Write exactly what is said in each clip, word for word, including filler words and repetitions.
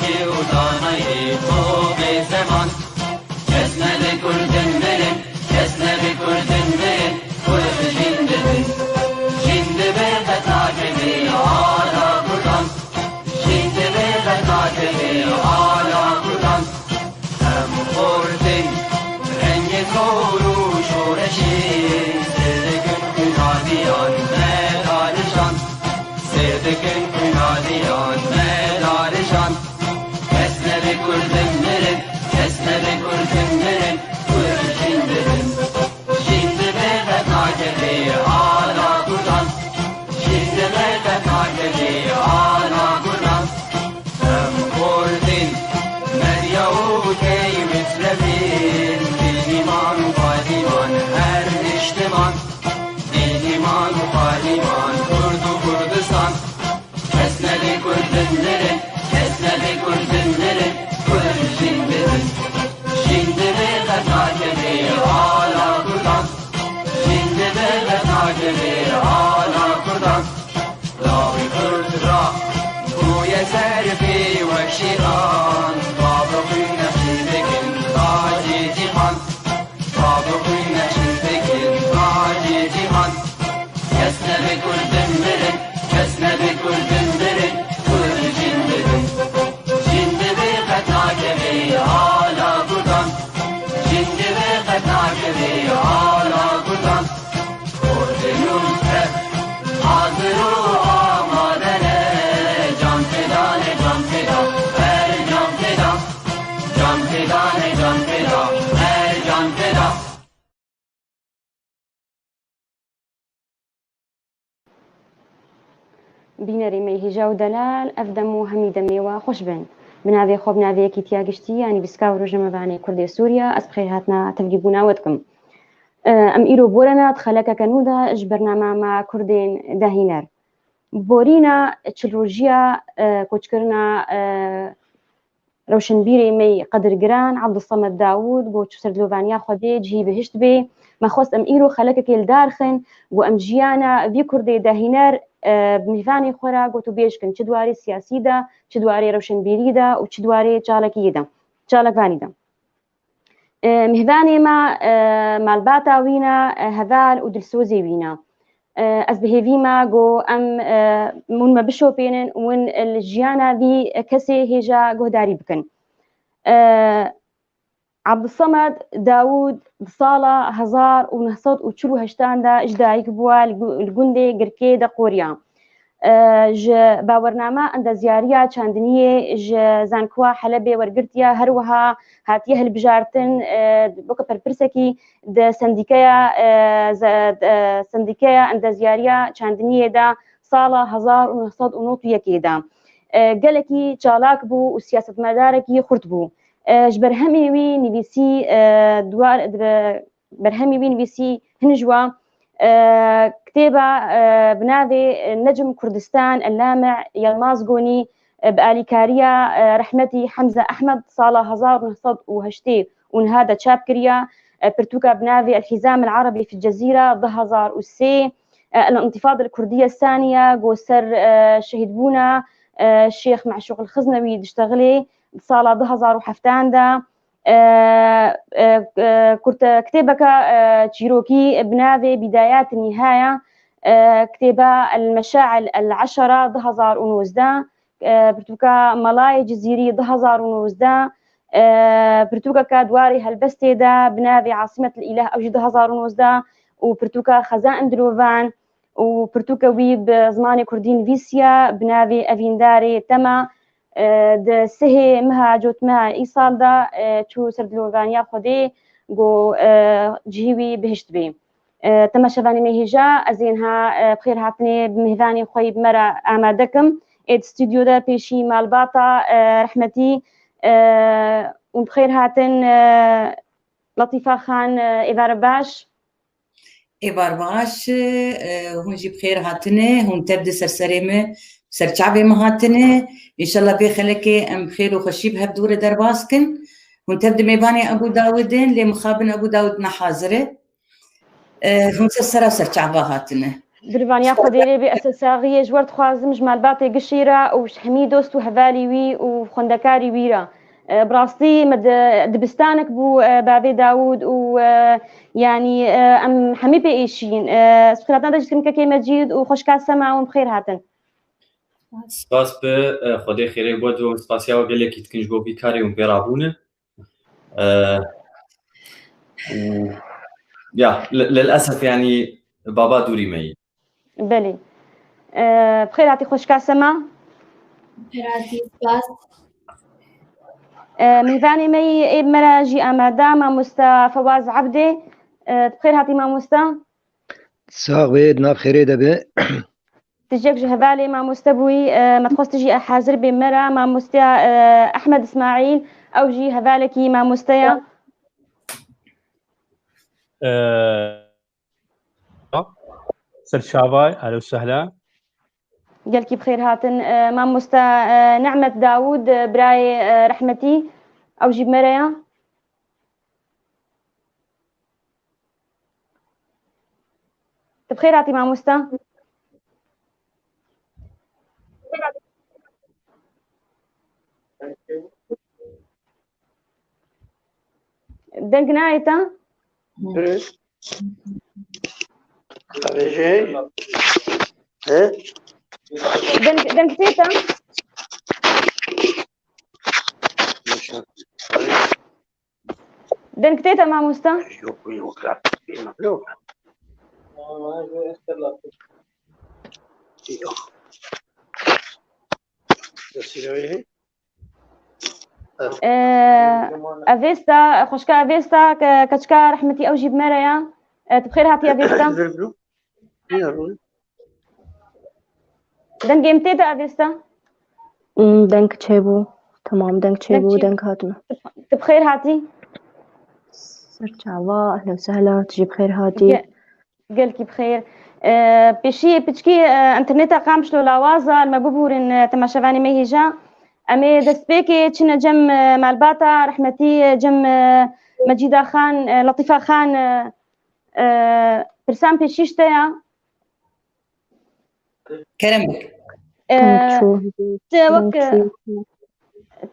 Kê û danayê ço bê zeman. Kes nebe kurdin mirin, kes nebe kurdin mirin, kurd jin dibin. Jin dibe qet nakevê ala kurdan. Jin dibe qet nakevê ala kurdan. Em xortin rengê zor û şoreşê, sêr dikin xwînaliyan me dalijan. Sêr dikin xwînaliyan me dalijan. Kes nebe kurdin mirin, kes nebe kurdin mirin, kurd jin dibin. Jin dibe qet nakevê ala kurdan. Jin dibe qet nakevê ala kurdan. Em xortin, Medya û Key Mislevîn, Dîniman û Fadîman, her niştiman. Dîniman û Fadîman, Kurd û Kurdistan. Kes nebe kurdin mirin, kes nebe kurdin mirin, kurd jin dibin. Jin dibe qet nakevê ala kurdan. Jin dibe qet nakevê ala kurdan. Lawê kurd ra bûye serfê wek şêxan. Bavê xwîn nexşîn dikin tacê cîhan. Bavê xwîn nexşîn dikin tacê cîhan. Kes nebe kurdin mirin, kes nebe kurdin mirin, kurd jin dibin. Jin dibe qet nakevê ala kurdan. Jin dibe qet nakevê ala kurdan. Xortin û tev, hazir û amade ne. Can feda ne, can feda, her can feda. Can feda ne, can feda, her can feda. Bînerê me hêja û delal, ev dem û hemî demê we xweş bin. Bi navê xwe, bi navê Yekîtiya Giştî ya Nivîskar û Rojnamevanê Kurdê Sûriye, ez bi xêrhatina tevlîbûna we dikim. Em îro borena di xelekeke nû de ji bernama me Kurdên Dahîner. Bi borîna çil rojiya, e, koçkirina, e, rewşenbîrê me yê qedirgiran Abdulsamed Dawûd got, çû ser dilovaniya Xwedê cihî bihişt bê. Me xwest em îro xelekekê li dar xin, got, em jiyana vî Kurdê Dahîner, e, bi mêvanê xwe re gotûbêj kin, çi di warê siyasî de, çi di warê rewşenbîrî de û çi di warê çalakiyê de, çalakvanî de. E, mêvanê me, e, malbata wî ne, e, heval û dilsozê wî ne. E, ez bi hêvî me got em, e, hûn me bişopênin û hûn li jiyana vî kesê hêja guhdarî bikin. E, Abdulsamed Dawûd di sala hezar û neh sed û çil û heştan de ji dayik bûye li gu-, li gundê Girkê de Qorya. E, ji bawernama endezyariya çandiniyê ji Zankoa Helebê wergirtiye, her wiha hatiye hilbijartin, e, weke berpirsekî di sendîkeya, e, ze-, e, sendîkeya endezyariya çandiniyê de sala hezar û neh sed û nod û yekê de. E, gelekî çalak bû û siyasetmedarekî xurt bû. E, ji berhemê wî nivîsî, e, duar-, di be-, berhemê wî nivîsî hin ji wa, e, kitêba, e, bi navê Necm Kurdistan, El Lame Yilmaz Gonî, e, bi alîkariya, e, rehmetî Hemze Ehmed sala hezar û neh sed û heştê û neh de çap kiriye. E, pirtûka bi navê El Hizam El Arabi fi Cezîre du hezar û sê, e, El Întifada El Kurdiye Saniye, go ser, e, şehîdbûna, e, Şêx Meşûq El Xiznewî diştexilê di sala du hezar û heftan de. E, e, e, kurte-, kitêbeke, e, çîrokî bi navê Bidayat Nihaya, e, kitêba El Meşail El Eşara du hezar û nozdeh, e, pirtûka Malayê Cizîrî du hezar û nozdeh, e, pirtûkeke di warê helbestê de bi navê Asimet El Îlah ew jî du hezar û nozdeh û pirtûka Xezain Dilovan û pirtûke wî bi zimanê kurdî nivîsiye bi navê Evîndarê Tema. E, di sihê meha Cotmeha îsal de, e, çû ser dilovaniya Xwedê, got, e, cihî wî bihişt bê. E, temaşevanê me hêja, ez ê niha, e, bi xêr hatinê bi mêvanê xwe yî bi me re amade kim. Ê di stûdyo de pêşî malbata, e, rehmetî, e, û bi xêr hatin, e, Letîfa Xan, e, êvara baş. Êvar baş, e, hûn jî bi xêr hatine, hûn tev di ser serê me, ser çavê me hatine. Înşallah vê xelekê em bi xêr û xweşî bi hev dû re derbas kin. Hûn tev di mêvanê Ebû Dawidin, lê mixabin Ebû Dawid ne hazir e. E, hûn ser sera ser çava hatine. Dirvaniya Xwedê lê bê, ez saxiyê ji we dixwazim ji malbatê gişî re û ji hemî dost û hevalî wî û xwendekarî wî re. E, bi rastî me di, dibistanek bû, e, bavê Dawûd û, e, yanî, e, em hemî pê êşîn. E, ez bi xêr hatina te jî dikim kekê Mecîd û xweşka Sema, hûn bi xêr hatin. Spas bi, e, Xwedê xêrê bo dibim, spasiya we gelekî dikin ji bo vî karê hûn pê rabûne. E, û, ya, li, lilesef, yanî, baba dûrî me yî. Belê. E, bi xêr hatî xweşka Sema. Bi xêr hatî, spas. E, mêvanê me yî ê me re jî amada, mamosta Fewaz Ebdê. E, bi xêr hatî mamosta. Sax bê, di nav xêrê de be. Tijek ji hevalê mamoste bûyî, e, me dixwest tu jî hazir bê me re. Mamosteya, e, Ehmed Îsmaîl, ew jî hevalekî mamosteya. E, Serçava, ehlen we sehlen. Gelkî bi xêr hatin. E, mamoste, e, Nehmet Dawûd, e, birayê, e, rehmetî, ew jî bi me re ya. Tu bi xêr hatî mamoste. Deng nayê te? Deng, deng tê te? Deng tê te mamoste? Ee, Avesta, xweşka Avesta, ke-, keçika rehmetî ew jî bi me re ya. Ee, tu bi xêr hatî Avesta. Dengê min tê de Avesta? Hmm, deng çêbû. Tamam, deng çêbû, deng hatime. Tu bi xêr hatî. Serçava, ehlen we sehlen, tu jî bi xêr hatî. Ge-, gelkî bi xêr. E, pêşî piçkî, e, înterneta Qamişlo lawaz e, li me bibûrin, e, temaşevanê me hêja. Em ê destpêkê çine cem, e, malbata rehmetî, e, cem, e, Mecîda Xan, e, Letîfa Xan, e, e, pirsan pêşî ji te ya. Kerem bik. E, Deng çû, tu wek, deng çû.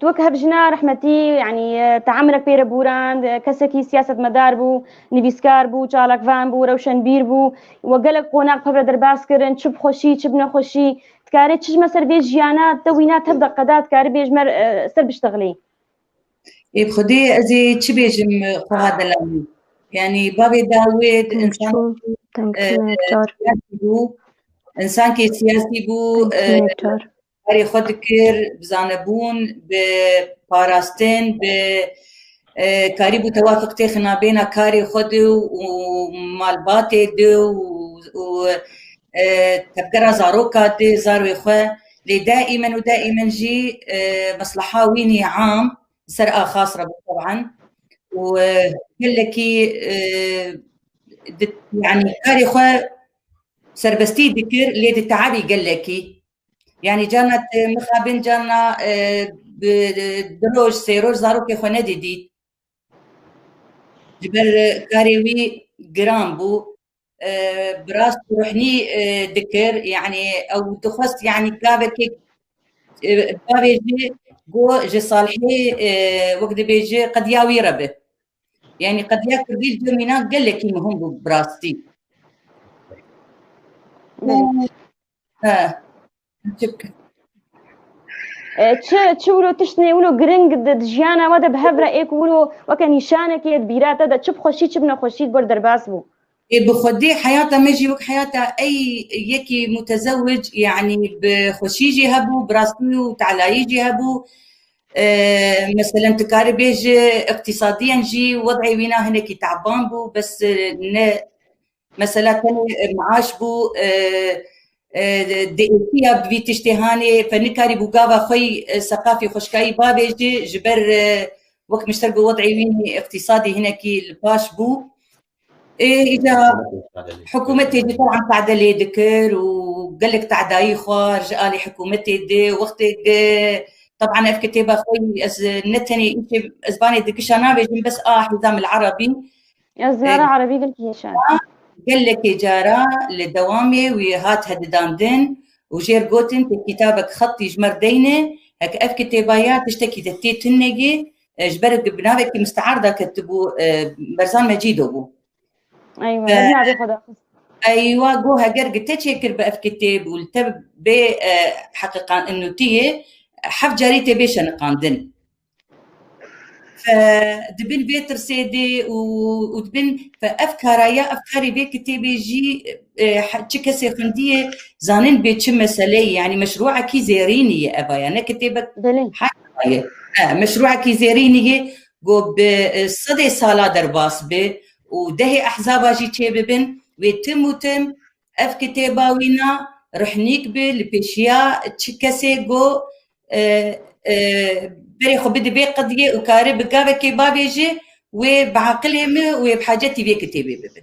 Tu wek hevjina rehmetî, yanî, e, teamulek pê re bûrand, e, kesekî siyasetmedar bû, nivîskar bû, çalakvan bû, rewşenbîr bû, we gelek qonax bi hev re derbas kirin, çi bi xweşî, çi bi nexweşî. Dikarê çi ji me ser vê jiyana te wîna tev de qeda, dikarî bê ji me, e, ser biştexilî. Ê bi Xwedê ez ê çi bêjim, xweha delalî. Yanî bavê Dawid, deng însan, çû, deng e, çû, çar. Siyasî bû, însankê siyasî bû, deng e, çû, çar. Karê xwe dikir, bi zanebûn, bi parastin, bi, e, karîbû tewafiq têxina bêna karê xwe de û malbatê de û, û, e, tevgera zaroka de, zarwê xwe. Lê daîmen û daîmen jî, e, mesleha wî nî am, ser a xas re bû, teban. Û, e, gelekî, e, di, yanî karê xwe serbestî dikir, lê diteabî gelekî. Yanî carna te mixabin, carna, e, bi, di roj, sê roj zarokê xwe nedidît. Ji ber, e, karê wî giran bû. E, bi rast ruhnî, e, dikir, yanî ew dixwest, yanî gavekê, e, bavê jî got ji Salihê, e, wek dibêje qediya wî re be. Yanî qediya Kurdî li cem wîna gelekî muhim bû bi rastî. Belê. He. Çik. E, çi, çi wilo tiştê wilo giring di, di jiyana we de bi hev re ê ku wilo weke nîşanekê di bîra te de çi bi xweşî, çi bi nexweşî li gor derbas bû? Ê, bi Xwedê heyata me jî wek heyata ey yekî mutezewij, yanî bi xweşî jî hebû, bi rastî û tealayî jî hebû. E, meselen, tu karî bêjî, iqtîsadiyen jî wed'ê wîna hinekî teban bû, bes, e, ne, mesela tenê, e, maaş bû, e, e, diêtiya bi vî tiştê hanê, fe nikarîbû gava xwe yî, e, seqafî xweşkayî bavêjî, ji ber, e, wek min ji te got, wed'ê wî iqtîsadî hinekî li paş bû. Ê, îca hikûmetê jî teban tehde lê dikir û gelek tehdayî xwar ji alî hikûmetê de, wextê, e, teban ev kitêba xwe yî ez ne tenê îşê, ez vanê di gişa nabêjim, bes a Hizam el Erebî. Ez ziyara, e, Erebî gelkî hêşan. Gelekê cara li dewamê wî hat hedidandin û jêr gotin, tu kitabek xetî ji me re deyne, heke ev kitêba ya tiştekî de tê tunegê, e, ji ber bi navekî mistear da ketibû, e, Berzan Mecîdo bû. Eywa, Ve- her navê xwe daxist. Eywa, go heger gi te çêkir bi ev kitêb û li te bê, e, heqiqan nûtiyê, heft carî tê bê şeniqandin. Fe dibin vê tirsê dê û, û dibin fe ev karaya, ev karê vê kitêbê jî, e, he-, çi kesê xwendiyê zanin bê çi meseleyê, yanî meşrûekî zêrînî ye eva ya, ne kitêbek Belê. Heyva ye. E, meşrûekî zêrînî ye, go bi, e, sedê sala derbas bi û dehê ehzaba jî çê bibin, wê tim û tim ev kitêba wîna rihnîk bi li pêşiya çi kesê go, e, e, berê xwe bide vê qediyê û kare bi gavekê bavêje, wê bi aqilê min û wê bi hacetî vê kitêbê bibe.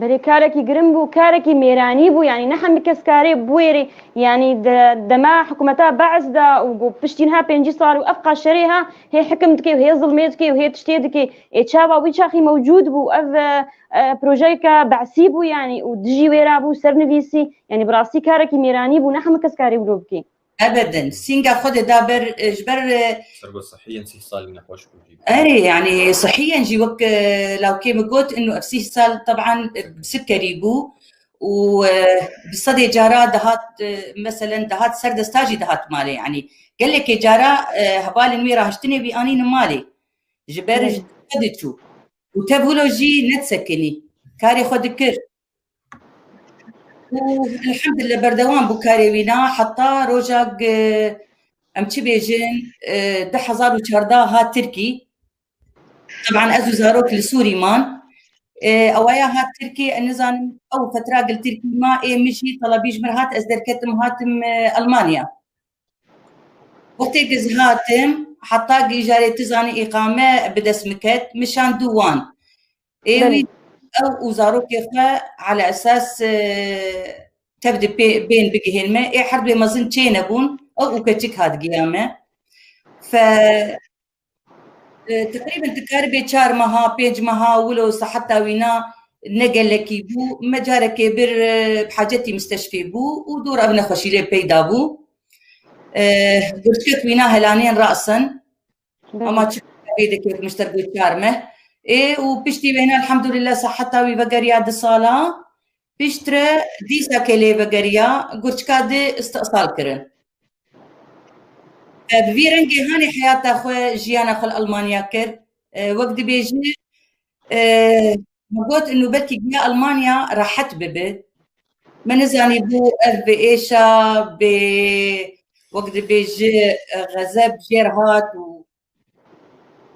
Berê karekî girin bû, karekî mêranî bû, yanî ne hemî kes karê bûêrê, yanî de-, dema hikûmeta Be'es de û go piştî niha pêncî sal û ev qaşerê ha, hê hikim dike û hê zilmê dike û hê tiştê dike. Ê çawa wî çaxî mewcûd bû, ev, e, e, projeyeke Be'sî bû, yanî û dijî wê re bû, sernivîsî, yanî bi rastî karekî mêranî bû, ne hemî kes karê wilo bike. Ebeden. Sînga xwe de da ber, e, ji ber, e, Sergo sihiyen sîh salî nexweş bû jî. Erê, yanî sihiyen jî wek, e, lawkê min got, inu ev sîh sal teban, e, bi sikerî bû û, e, bi sedê cara dihat, e, meselen dihat ser desta jî dihat malê. Yanî gelekê cara, e, hevalên wî rahiştinê wî anînin malê. Ji ber Evet. ji xwe diçû. Û tev wilo jî nedisekinî. Karê xwe dikir. Û elhamdülillah berdewam bû karê wîna heta roja g-, em çi bêjin, e, du hezar û çardeh hat Tirkî. Teban ez û zarok li Sûrî man. E, ewaya hat Tirkî, ez nizanim ew fetra gil Tirkî ma, ê min jî telebî ji min hat, ez derketim hatim, e, Almanya. Wextê giz hatim, heta gijarê tu zanî îqame bi dest min ket, min şand dû wan. Ê Belê. wî ew û zarokê xwe ala esas, e, tev di pê-, bên bigihên me. Ê her duê mezin çê nebûn, ew û keçik hat giya me. Fe, e, teqrîben dikaribê çar meha, pênc meha, wilo seheta wîna ne gelekî bû. Me carekê bir, e, bi hacetî misteşfê bû û dor ev nexweşî lê peyda bû. E, gurçkek wîna helanên rasin. Belê. Ama çi vê dikê min ji ter got çar meh. Ê, û piştî wêne elhamdulillah seheta wî vegeriya du sala. Piştre dîsa ke lê vegeriya, gurçka di îstixsal kirin. E, bi vî rengê hanê heyata xwe, jiyana xwe li Almanya kir. E, wek dibêjin, e, me got, inu belkî giya Almanya rehet bibe. Me nizanîbû ev bi êşa, bi, wek dibêji, e, xezeb jêr hat û,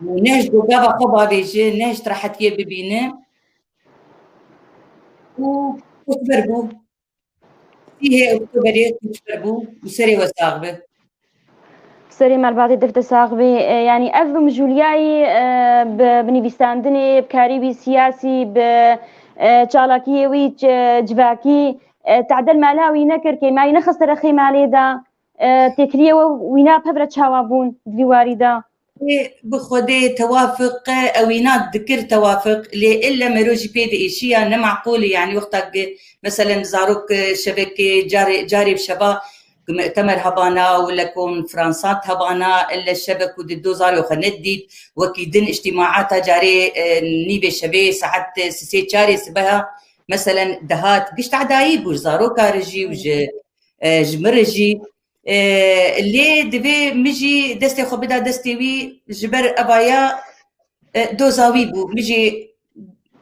û nehişt ku gava xwe bavêji, nehişt rehetiyê bibîne. Û koçber bû. Sîhê Oktoberê koçber bû û serê we sax be. Serê me li ba te, def te sax be. E, yanî ev mijûliyayî, e, bi, bi nivîsandinê, bi karî wî siyasî, bi, e, çalakiyê wî ci-, civakî, e, tade li mala wî nekir, kêmayî nexiste rexê malê de, e, têkiliyê we wîna pevre çawa bûn di vî warî de? Ê, bi Xwedê tewafiq, e, ewîna dikir tewafiq, lê ille mero jî pê diêşiya ne meqûl e, yanî wexta ki, meselen, zarok, e, şevekê carê, carê bi şeva ku mu'temer hebana û le konferansat hebana, ille şevek û di do zarê xwe nedît, wekî din îctîmaata carê, e, nîvê şevê saet, e, sisê çarê sibeha, meselen, dihat, gişt edayî bû, ji zaroka re jî û ji, e, ji min re jî. E, lê divê min jî destê xwe bida destê wî, ji ber evaya, e, doza wî bû. Min jî,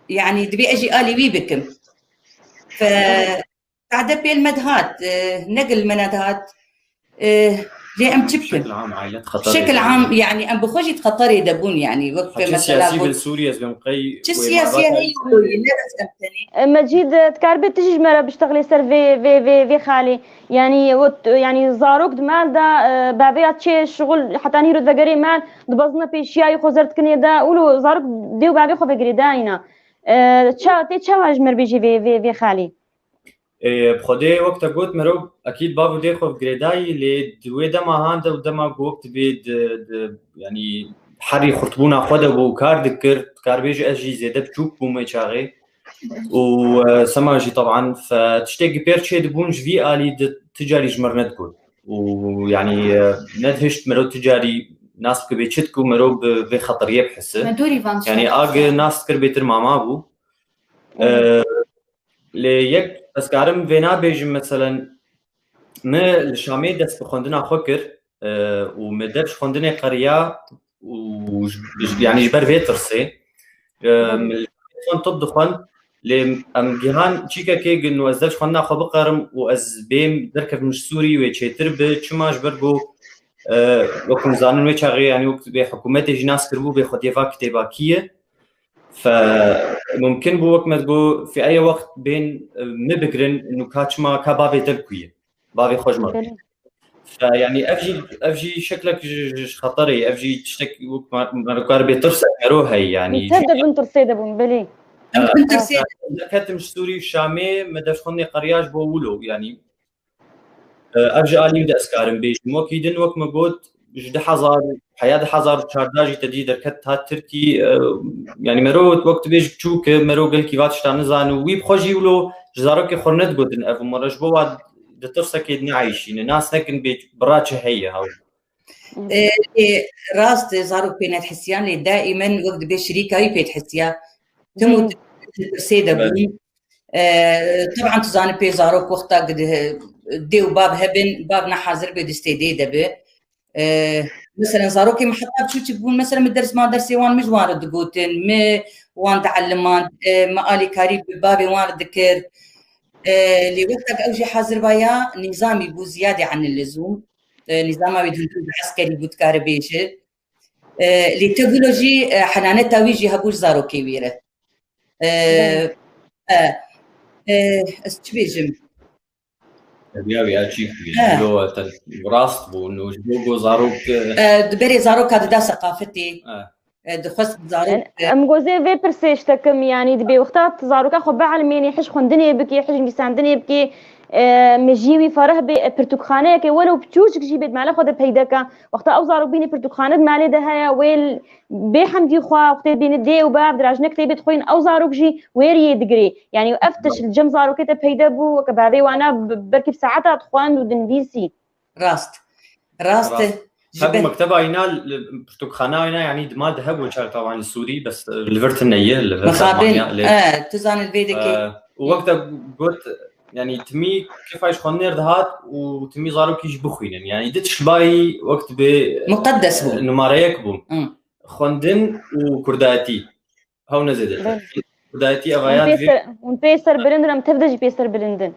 yanî divê ez jî alî wî bikim. Fe, tade pêl me dihat, e, ne gil me nedihat. E, lê em çi bikin? Şekil am, aile xeterê Şekil de. Am, yanî em bi xwe jî di xeterê de bûn, yanî wek Hacî mesela siyasî got. Bin Sûrî ez bim qey Çi wê siyasî malbata heye wilo ye, ne bes em tenê. E, Mecîd, e, dikaribê tu jî ji me re biştexilê ser vê, vê, vê, vê xalê. Yanî, ot, yanî zarok di mal de, e, bavê ya çê şixul heta nîro vegerê mal, dibezine pêşiyayî xwe zer dikinê de, wilo zarok dê û bavê xwe vegirê dayîna. E, ça-, tê çawa ji me re bêjî vê, vê, vê xalê? Ê, bi Xwedê wek te got, mero ekîd bav û dê xwe bi girêdayî, lê di wê dema han de û dema ku wek dibê di, di, yanî herî xurtbûna xwe de bû û kar dikir, dikar bêje ez jî zêde biçûk bûm wê çaxê. û e, sema jî teban fe tiştê gipêr çê dibûn ji vî alî di ti carî ji mir nedigot. Û yanî e, nedihişt mero ti carî nas bike bê çi diku mero bi vê xeteriyê bihise. Me dorî van Yanî tiştan ag nas dikir bêtir mama bû. E, lê yek ez karim vê nabêjim, meselen me li Şamê dest bi xwendina xwe kir e, û me dev ji xwendinê qeriya û ji- ji- yanî ji ber vê tirsê e, min li xwend top dixwend. Lê em gihan çîkekê gin û ez dev ji xwendina xwe bixerim û ez bêm derkevim ji Sûrî wê çêtir bi, çima ji ber ku e, wek hûn zanin wê çaxê yanî wek bê hikûmetê jî nas kiribû bê xwediyê va kitêba kî ye. Fe mumkin bû wek me digo fê eye wext bên e, me bigirin nû ka çima ka bavê te li ku ye? Bavê xwe ji me. Belê. Fe yanî ev jî ev jî şeklek ji ji xeterê, ev jî tiştek wek me- me kar bê tirs mero heye yanî. Tev de bin tirsê de bûn, belê. Em bin tirsê. Ketim ji Sûrî û Şamê me dev xwendê qeriya ji bo wilo yanî. E, ev ji alî min de ez karim bêjim. Wekî din wek me got ji du hezar heya du hezar û çardeh jî te dî derket hat Tirkî. E, yanî mero wek tu bêj çû ki mero gelkî va tişta nizane û wî bi xwe jî wilo ji zarokê xwe nedigotin ev umare ji bo wa di tirsekê neayîşîne. Nas nekin bê bira çi heye hewl. E, e, rast e, zarok pê nedihisiyan lê daîmen wek dibê şirîka wî pê dihisiya. Tim û tim tirsê de bûn. E, teban tu zanî pê zarok wexta dê û bav hebin, bav ne hazir bê distê dê de bi. E, meselen zarokê me heta biçûçik bûn, meselen min ders ma dersê wan min ji wan re digotin, min wan dieliman, e, min alîkarî bi bavê wan re dikir. E, lê wexta ew jî hazir baya nîzamî bû ziyadê anil lizûm. E, nîzama wî di hundir eskerî bû dikare bêje. E, lê tevilo jî e, henaneta wî jî hebû ji zarokê wî re. E, e, e, ez çi bêjim? Ev ya wî ya çî ku He. Lo te rast bû, no ji bo go zarok e, E, di berê zaroka dida seqafetê. E. E, dixwest zarok Yani, e, em gozê vê pirsê ji te kim, yanî dibê wexta tu zaroka xwe bielmênî, hij xwendinê bikî, hij nivîsandinê bikî, e, mijî wî fereh bê, e, pirtûkxaneyeke welew piçûçik jî bê di mala xwe de peyde ke. Wexta ew zarok bînî pirtûkxane di malê de heye, wê l- bê hemdî xwe, wextê bînî dê û bav dirajine kitêbê dixwîn, ew zarok jî wê riyê digirê. Yanî ev tişt li cem zarokê te peyde bû, weke bavê wana b- belkî bi saeta dixwend û dinivîsî. Rast. Rast e. Rast. Ji Hebû ber mekteba îna, li- pirtûkxana îna, yanî di mal de hebû çar tavan li Sûrî, bes, e, li vir tine ye, li vir Mixabin, Almanya, lê, e, tu zanî vê dikê. E, û wek te got, yanî timî kifay ji xwendinê dihat û timî zarokî jî bixwînin. Yanî di tişt bayî wek dibê, e, Muqeddes bû. Numare yek bû. Hı. Xwendin û kurdayetî. Hew ne zêde. Belê. Kurdayetî ev Hûn ya pê divê ser, hûn pê ser bilind in, em tev de jî pê ser bilind in.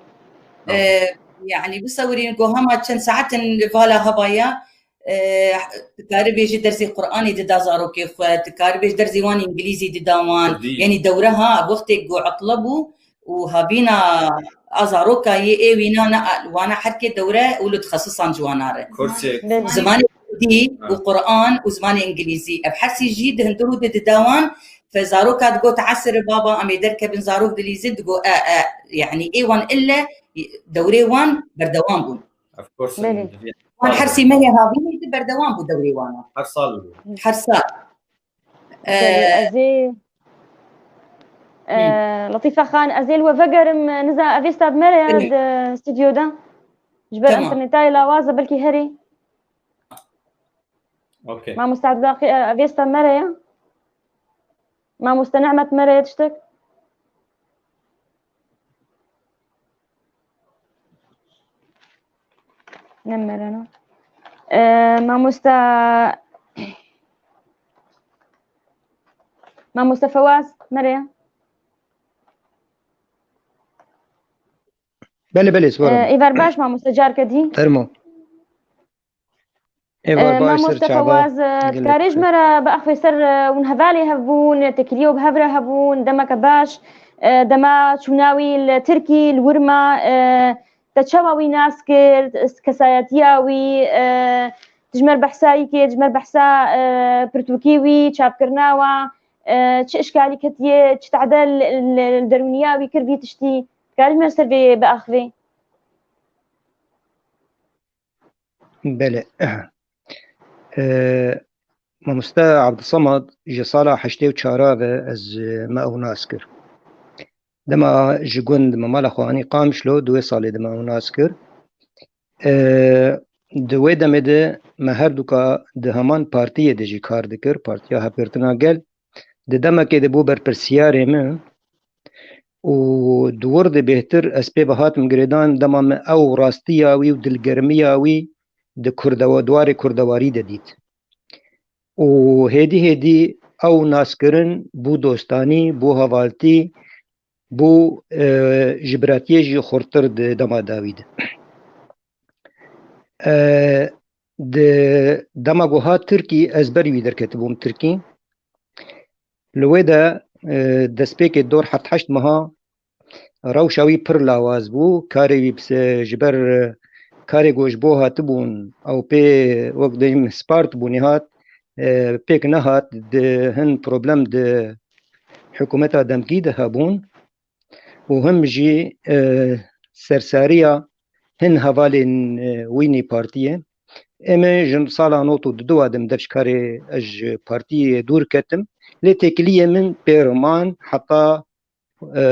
E, yanî bisewirîn ku hema çend saetin vala hebaya, e, tu karibê ji dersê Qur'anê dida zarokê xwe, tu karibê ji dersê wan îngilîzî dida wan. Kurdî. Yanî dewre ha, wextê ku etle bû û havîna a zaroka yê ê wîna ne, wana herkê dewre û li dixesisan ji wana re. Kursê. Belê. Zimanê Kurdî Ha. û Qur'an û zimanê îngilîzî. Ev hersî jî di hundir û di dida wan, fe zaroka digot, "Esir baba, em ê derkevin, zarok dilîzin." Digot, "E, e, yanî ê wan ille dewrê wan berdewam bûn." Of course, Belê. Wan hersî mehê havînê di berdewam bû dewrê wana. Her sal bû. Her sal. Belê, E, ez ê, e, Hı. Letîfe Xan, ez ê li we vegerim, niza, ev êsta bi me re ye Belê. Di stûdyoda. Ji ber Tamam. Înterneta yê lawaz e, belkî herî. Okey. Mamoste Abdulbaqî, e, ev êsta me re ye. Mamoste Nehmet me re ye tiştek. Ne me re ne. E, mamoste, mamoste Fewaz me re ye. Belê, belê, sipar. E, êvar baş mamoste, carke dî. Fermo. Êvar E, baş ser mamoste çava. Fewaz, e, gelek dikarê ji me re biaxivî ser, e, hûn hevalê hev bûn, têkiliyê bi hev re hebûn, demeke baş, e, dema çûna wî li Tirkî, li wir ma, e, te çawa wî nas kir, kesayetiya wî, e, tu ji me re behsa wî kir, tu ji me re behsa, e, pirtûkê wî, çapkirina wa, e, çi işkalî ketiye, çi tehde li, li, li derûniya wî kir vî tiştî. Dikarî ji me re ser vê biaxivî? Belê. E, Mamoste Abdulsamad ji sala heştê û çar ve ez, e, me ew nas kir. Dema ji gund me mala xwe anî Qamişlo, di wê salê de me ew nas kir. E, di wê demê de me her duka di heman partiyê de jî kar dikir, Partiya Hevgirtina Gel. Di demekê de bû berpirsiyarê min û di wir de bêhtir ez pê ve hatim girêdan dema me ew rastiya wî û dilgermiya wî di kurdewa-, di warê kurdewarî de dît. Û hêdî hêdî ew naskirin bû dostanî, bû hevaltî, bû, e, ji biratiyê jî xurttir di dema dawî de. E, di dema ku hat Tirkî, ez berî wî derketibûm Tirkî. Li wê de, e, destpêkê dor heft heşt meha rewşa wî pir lawaz bû. Karê wî bi se-, ji ber, e, karê ku ji bo hatibûn, ew pê wek dibêjim spart bû, nêhat, e, pêk nehat, di hin problem di hikûmeta demkî de hebûn û him jî, e, sersariya hin hevalên, e, wî nî partiyê. Ê min ji sala nod û du de min dev ji karê ez ji partiyê dûr ketim. Lê têkiliyê min pê re man heta, e,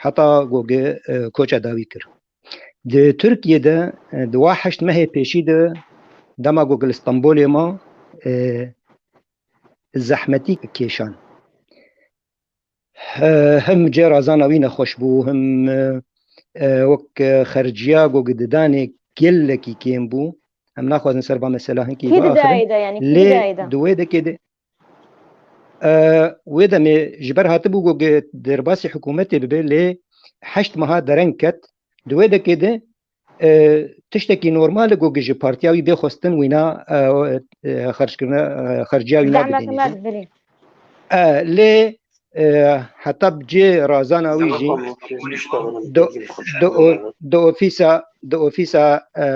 heta gogê, e, koça dawî kir. Di Tirkiyê de, e, di wa heşt mehê pêşî de dema gogê li Stenbolê ma, e, zehmetî kêşan. He-, hem cê razana wî nexweş bû, hem, e, e, wek, e, xerciya ku didanê gelekî kêm bû. Em naxwazin ser va mesela hinkî Kî biaxirin. Didayê de, yani, kî Lê didayê de? Di wê dekê de, e, wê demê ji ber hatibû ku derbasî hikûmetê bibe, lê heşt meha dereng ket. Di wê dekê de, e, tiştekî normal e ku ji partiya wî bê xwestin wîna, e, e, xerckirina, e, xerciya wîna Zehmet bidinî. Hemad, belê. E, lê, e, heta bi cê razana wî jî Tamam, tamam. di, di o-, di ofîsa, di ofîsa, e,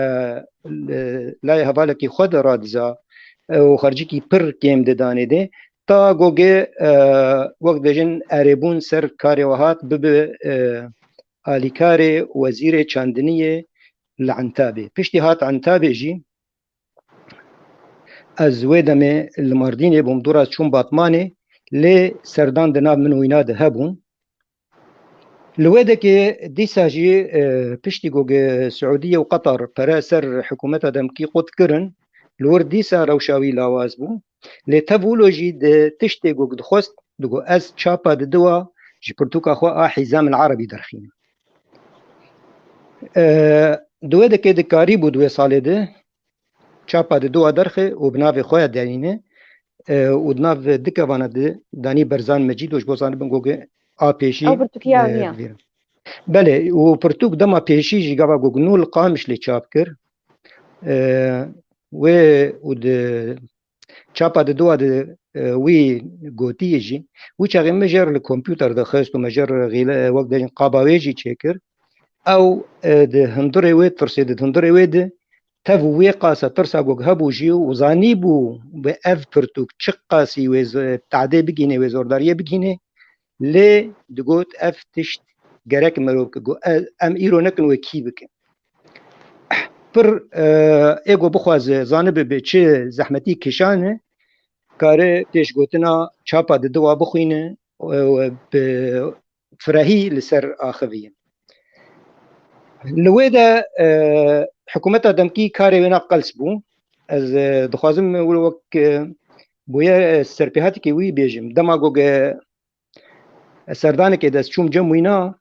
li, layê hevalekî xwe de radiza, e, û xercikî pir kêm didanê de. Ta gogê, e, wek dibêjin erêbûn ser karê we hat bibe, e, alîkarê wezîrê çandiniyê li Entabê. Piştî hat Entabê jî, ez wê demê li Mardînê bûm, dûra çûm Batmanê, lê serdan di nav min û wîna de hebûn. Li wê dekê dîsa jî, e, piştî ku Siûdiye û Qatar pere ser hikûmeta demkî qut kirin, li wir dîsa rewşa wî lawaz bû. Lê tev wilo jî di tiştê ku dixwest, digot, ez çapa diduwa ji pirtûka xwe a Hîzam el Erebî derxînim. E, di wê dekê dikarîbû di wê salê de çapa diduwa derxe û bi navê xwe ya derîne, e, û di nav dikevana de danî Berzan Mecîd û ji bo zanibin ku a pêşî, Ew pirtûkiya e, nîya. Vîr. Belê, û pirtûk dema pêşî jî gava ku nû li Qamişlê çap kir. E, wê û di çapa diduwa de, e, wî gotiyê jî, wî çaxê me jê re li kompûter dixist û me jê re xîle, wek dibêjin qaba wê jî çêkir. Ew, e, di hundirê wê tirsê de, di hundirê wê de, tev wê qasa tirsa ku hebû jî û zanîbû bi ev pirtûk çi qasî wê z-, tadê bigînê, wê zordariyê bigînê, lê digot ev tişt gerek mirov ke, got, e, em îro nekin wê kî bikin. Pir, e, ê ku bixwaze zanibe bi çi zehmetî kişane, kare pêşgotina çapa diduwa bixwîne, e, bi firehî li ser axivî. Li wê de, e, hikûmeta demkî karê wêna qels bû. Ez, e, dixwazim wilo wek, e, bûye, e, serpêhatekê wî bêjim. Dema ku ge-, ez serdanekê de ez çûm cem wîna,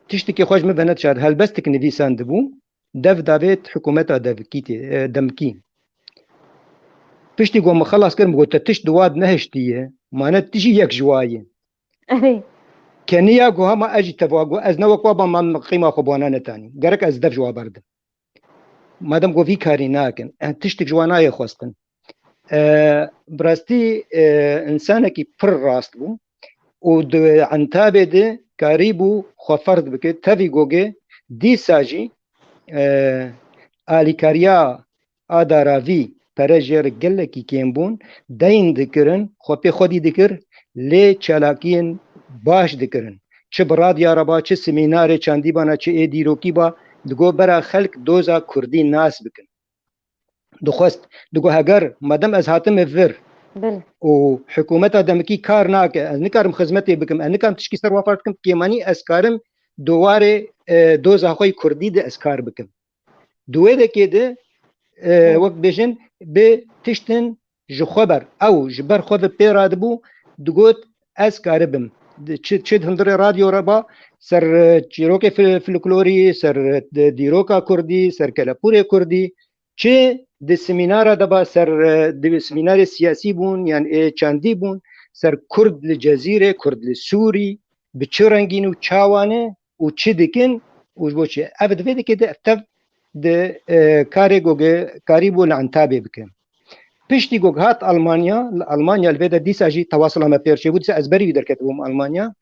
tiştekî xwe ji min venedişart. Helbestek nivîsandibû, dev davêt hikûmeta devkî tê, e, demkî. Piştî ku min xelas kir, min got, te tişt di wa de nehiştiye, mane tu jî yek ji wa yî. Erê. Keniya ku hema ez jî teva ku ez ne wek wa bam, min qîma xwe bi wana netanî. Gerek ez dev ji wa berdim. Madem ku vî karî nakin, e, tiştek ji wa nayê xwestin. E, bi rastî, e, însanekî pir rast bû û di Entabê de karîbû xwe ferz bike. Tevî gogê dîsa jî, e, alîkariya a daravî pere jê re gelekî kêm bûn, deyn dikirin, xwe pê xwedî dikir, lê çalakiyên baş dikirin. Çi bi radya re ba, çi semînarê çandî bana, çi ê dîrokî ba, digot bera xelk doza kurdî nas bikin. Dixwest, digot heger, madem ez hatime vir, û hikûmeta demikî kar nake. Ez nikarim xizmetê bikim, ez nikarim tişkî ser wan ferz bikim, kêmanî ez karim di warê, e, doza xwe yê kurdî de ez kar bikim. Di wê dekê de, e, wek bêjin, bi tiştin ji xwe ber, ew ji ber xwe ve pê radibû, digot, ez karibim. Di çi, çi di hundirê radyo re ba, ser, e, çîrokê fil-, folklorî, ser, e, di-, dîroka kurdî, ser kelepûrê kurdî, çi di semînara de ba, ser, e, di semînarê siyasî bûn, yan ê çandî bûn, ser kurd li Cezîrê, kurd li Sûrî, bi çi rengîn û çawa ne û çi dikin û ji bo çi. Ev di vê dikê de ev tev di, e, karê ku ge-, karîbû li Entabê bike. Piştî ku hat Almanya, li Almanya li vê de dîsa jî tewasila me pêr çêbû, dîsa ez berî wî derketibûm Almanya.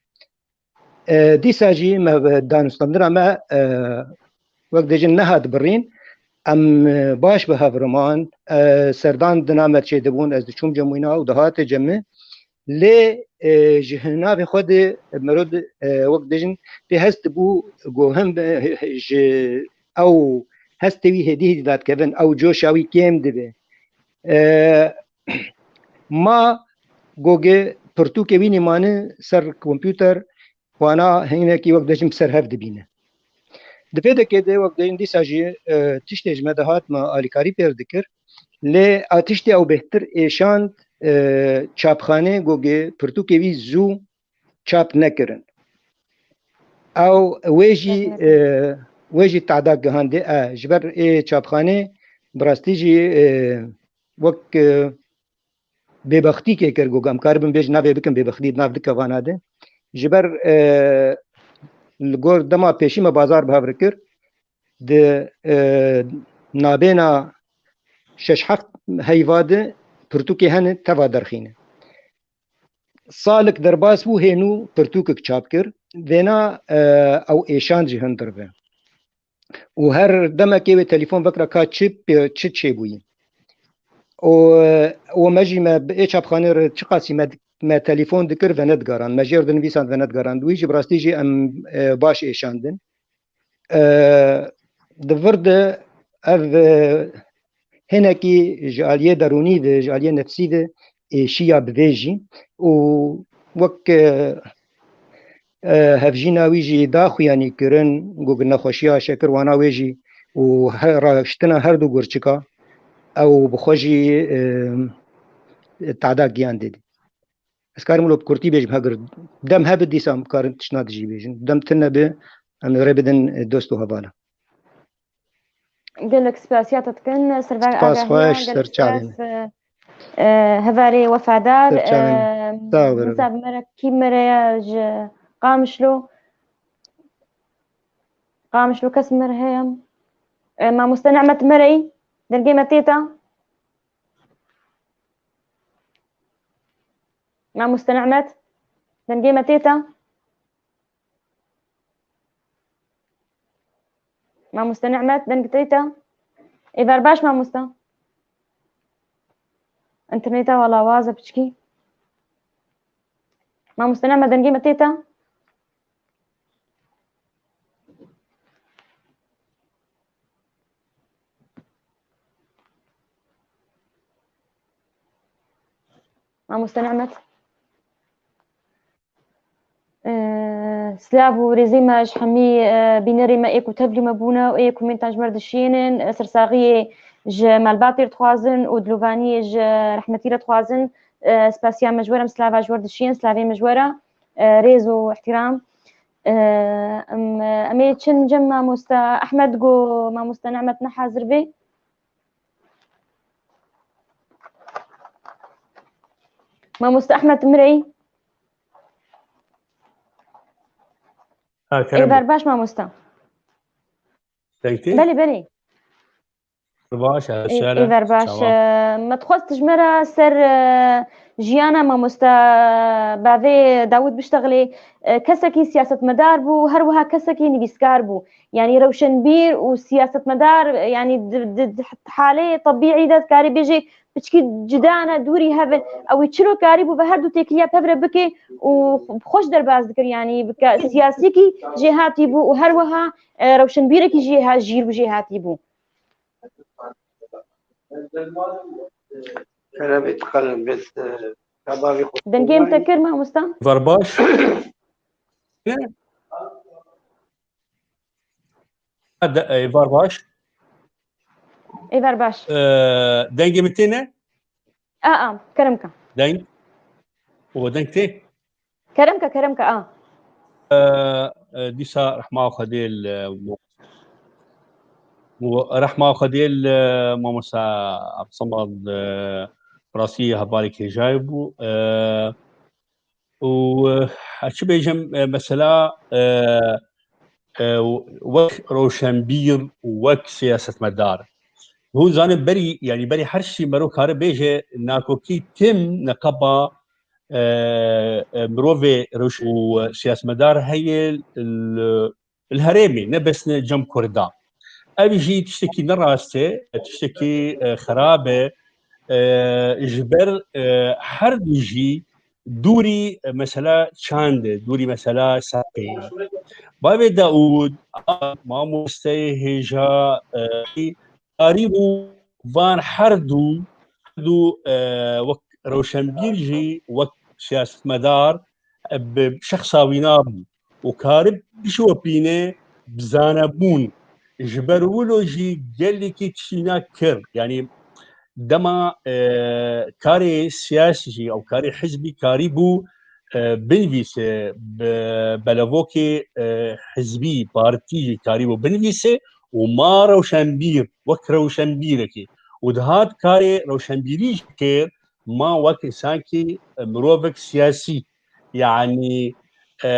E, dîsa jî me bi danûstandina me, e, wek dibêjin nehat birîn. Em, e, baş bi hev riman, e, serdan dina me çêdibûn, ez diçûm cem wîna û dihate cem min. Lê, e, ji hinavê xwe de mero di, e, wek dibêjin pê hest dibû ku him, e, ji ew hestê wî hêdî hêdî dadikevin, ew coşa wî kêm dibe. E, ma goge pirtûkê wî nîmani ser kompûter, wana hinekî wek dibêjin bi ser hev dibîne. Di vê dekê de wek dibêjin dîsa jî, e, tiştê ji me dihat me alîkarî pêr dikir. Lê a tiştê ew bêhtir êşand, e, çapxanê goge pirtûkê wî zû çap nekirin. Ew wê jî, e, wê jî tada gihande, e, ji ber ê çapxanê bi rastî jî, e, wek, e, bêbextîkê kir, ku em karibin bêjin navê bikin bêbextî di nav dikevana de. Ji ber, e, li gor dema pêşî me bazar bi hev re kir, di, e, nabêna şeş heft heyva de pirtûkê hene teva derxîne. Salik derbas bû, hênû pirtûkek çap kir. Vêna, e, ew êşand ji hundir ve. Û her demekê wê telefon vekira ka çi pê, çi çêbûyî. Û, û me jî me bi ê çapxanê re çiqasî me, me telefon dikir venedigaran. Me jê re dinivîsand venedigaran. Wî jî bi rastî jî em, e, baş êşandin. E, di vir de ev, e, hinekî ji aliyê derûnî ve, ji aliyê nefsî ve êşiya bi vê jî û wek, e, e, hevjîna wî jî da xuyanî kirin, got nexweşiya şekir wana wê jî û he-, raştina her du gurçika ew bi xwe jî, e, tada giyan didî. Ez karim wilo bi kurtî bêjim, heger dem hebe dîsa em karin tiştna dijî bêjin. Dem tune be, em ê rê bidin, e, dost û hevala. Gelek spasiya te dikin, Server Spas Agahiya, xweş, gelek ser çavê spas, min. E, e, hevalê wefadar, Ser çavê min. e, Sağ ol, Server. Hesab me re kî me re ye ji Qamişlo? Qamişlo kes me re heye? E, Mamoste Nehmet me re yî? Dengê me tê te? Mamoste Nehmet, dengê me tê te? Mamoste Nehmet, deng tê te? Êvar baş mamoste. Înterneta wala waz e piçkî. Mamoste Nehmet, dengê me tê te? Mamoste Nehmet. Ee, silav û rêzê me ji hemî, e, bînerê me ê ku tevlî me bûne û ê ku komêntan ji me re dişiyênin, e, sersaxiyê ji malbatê re dixwazin û dilovaniyê ji rehmetî re dixwazin. E, spasiya me ji we re, em silava ji we re dişiyên, silavê me ji we re, e, rêz û îhtîram. E, em, em ê çin cem mamoste Ehmed, go mamoste Nehmet ne hazir bê. Mamoste Ehmed Mirey. Ha, kerem. Êvar baş mamoste. Deng tê? Belê, belê. Baş, e, Ê-, şere, êvar baş. Çawa? E, me dixwest ji me re ser, e, jiyana mamoste bavê Dawûd biştexilê, e, kesekî siyasetmedar bû, her wiha kesekî nivîskar bû. Yanî rewşenbîr û siyasetmedar, yanî di, di, di halê tebîî de dikarî bêjê piçkî cida ne, dûrî hev in. Ew ê çilo karî bû ve her du têkiliya pev re bike û xweş derbas dikir, yanî bike siyasîkî jêhatî bû û her wiha, e, rewşenbîrekî jêha-, jîr û jêhatî bû. Kerem et, qelim bes, e, kabavê xwe. Dengê min te kir, mamosta? Var baş. De, e, var baş. Ê ver baş. E, dengê min têne? A, a, kerem ke. Deng. O deng tê. Kerem ke, kerem ke, a. E, e, dîsa rehma Xwedê li, e, mo-, mo-, rehma Xwedê li, e, mamosta Abdulsamad, e, rastî hevalek hêjayê bû. E, û, e, çi bêjim, e, mesela, e, e, wek rewşenbîr û wek siyasetmedar. Hûn zanin berî, yanî berî her şî mero kare bêje nakokî tim neqeba, e, e, mirovê rewş û siyasetmedar heye li, li herêmê, ne bes ne cem Kurda. Ev jî tiştekî ne rast e, tiştekî, e, xerab e. E, ji ber, e, her du jî dûrî, e, mesela çand e, dûrî mesela saqê ye. Bavê Daûd, a, mamosteyê hêja, e, karîbû van her du, her du, e, wek rewşenbîr jî, wek siyasetmedar, e, bi şexsa wî nabû û karib bişopîne bi zanebûn. Ji ber wilo jî gelekî tiştîna kir. Yanî dema, e, karê siyasî jî ew karê hizbî karîbû, e, binivîse, bi belevokê, e, hizbî, partî jî karîbû binivîse û ma rewşenbîr, wek rewşenbîrekî û dihat karê rewşenbîrî jî kir, ma wek însankî, e, mirovek siyasî, yanî, e,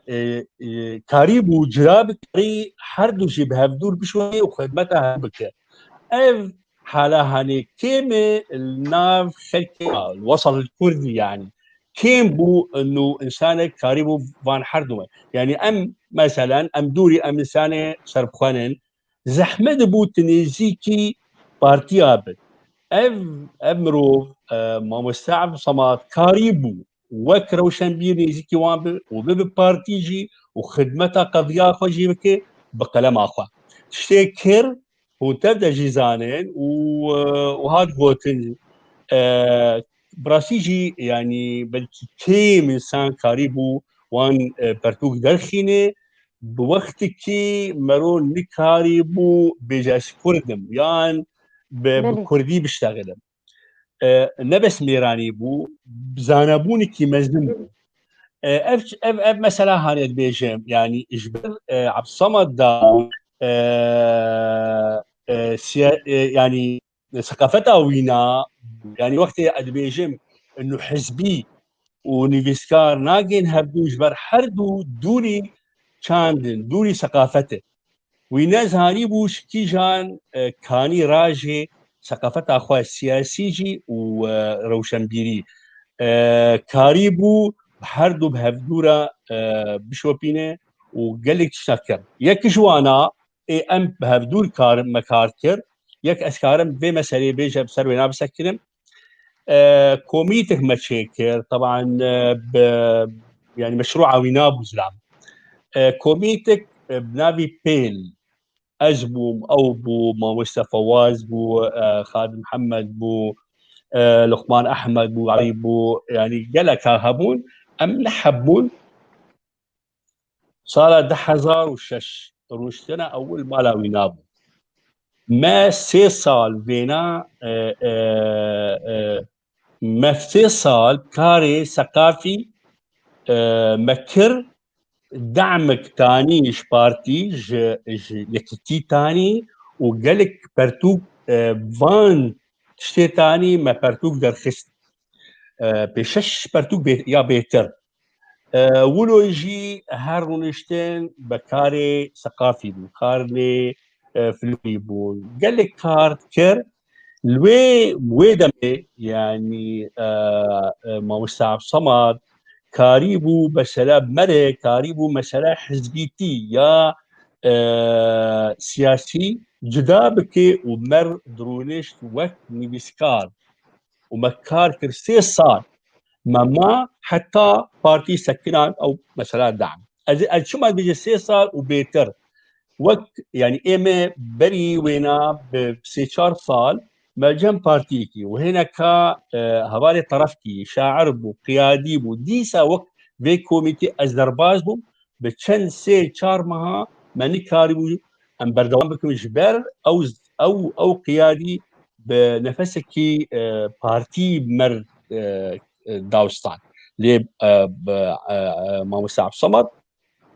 e, e, karîbû cira bikarî her du jî bi hevdûr bişonê û xidmeta hev bike. Ev hala hanê kêm e li nav xelkê, li wesat li Kurdî, yanî kêm bû û însanek karîbû van her du me. Yanî em, meselen, em dûrî em însanê serbixwenin, zehmet bû tu nêzîkî partiya bin. Ev, ev mirov, e, mamoste Evsamad karîbû wek rewşenbîr nêzîkî wan bi û bibe partî jî û xidmeta qediya xwe jî bike bi qelema xwe. Tiştê kir, hûn tev de jî zanin û, e, û hat gotin, e, bi rastî jî, yanî belkî kêm însan karîbû wan, e, pertûk derxîne, bi wextekî mero nikarîbû bêje ez Kurd im yan bi, bi Belê. Kurdî biştexilim. E, ne bes mêranî bû, zanebûnekî mezin bû. E, ev, ev, ev mesela hanê dibêjim, yanî ji ber, e, Evsamad da, e, e, siya-, e, yanî seqafeta wîna, yanî wextê ez dibêjim û hizbî û nivîskar nagên hevdû ji ber her du dûrî çandin, dûrî seqafet e. Wî nezanîbû ji kîjan, e, kanî rajê seqafeta xwe siyasî jî û, e, rewşenbîrî, e, karîbû bi her du bi hevdû re, e, bişopîne û gelek tişta kir. Yek ji wana ê em bi hevdû kar, me kar kir. Yek ez karim vê meseleyê bêje bi ser wêna bisekinim. E, komîtek me çêkir, teban, e, bi, yanî meşrûa wîna bû zilam. E, komîtek, e, bi navî Pêl, ez bûm, ew bû, mamoste Fewaz bû, e, Xalid Mihemed bû, e, Luqman Ehmed bû, Elî bû, yanî geleka hebûn, em neh hebûn. Sala du hezar û şeş rûniştina ewil mala wîna bû. Me sê sal vêna, e, e, e, me sê sal karê seqafî, e, me kir, demek tanî ji partî, ji, ji yekîtî tanî û gelek pertûk, e, van tiştê tanî me pertûk derxist. E, pê şeş pertûk bê-, ya bêtir. E, wilo jî her rûniştin bi karê seqafî bû, karê, e, filmî bû. Gelek kar kir. Li wê, wê demê, yanî, e, e, mamoste Evsamad karîbû mesela mere, karîbû mesela hizbîtî ya, e, siyasî cuda bike û mer dirûnişt wek nivîskar. û me kar kir sê sal. Me ma heta partî sekinan ew mesela dam. Ez, ez çima dibêje sê sal û bêtir? Wek, yanî ê me berî wêna bi sê çar sal me cem partiyekî û hêne ka, e, hevalê terefkî, şair bû, qiyadî bû. Dîsa wek vê komîtê ez derbas bûm, bi çend sê çar meha me nikarîbû em berdewam bikin ji ber ew, ew, ew qiyadî bi nefesekî, e, partî mer, e, e, dawstan. Lê, e, bi, e, e, Mamoste Abdulsamad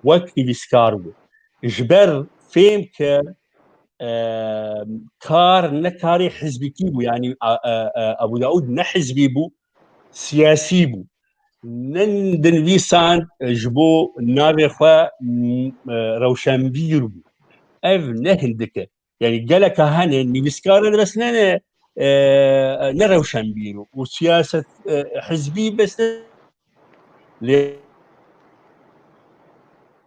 wek nivîskar bû. Ji ber fêm ke, e, kar ne karê hizbîkî bû, yanî, e, e, e, Ebû Dawûd ne hizbî bû, siyasî bû. Ne dinivîsand ji bo navê xwe, m, e, rewşenbîr bû. Ev ne hindik e. Yanî geleka hene nivîskar in bes ne, ne, e, ne rewşenbîr û siyaset, e, hizbî bes ne. Lê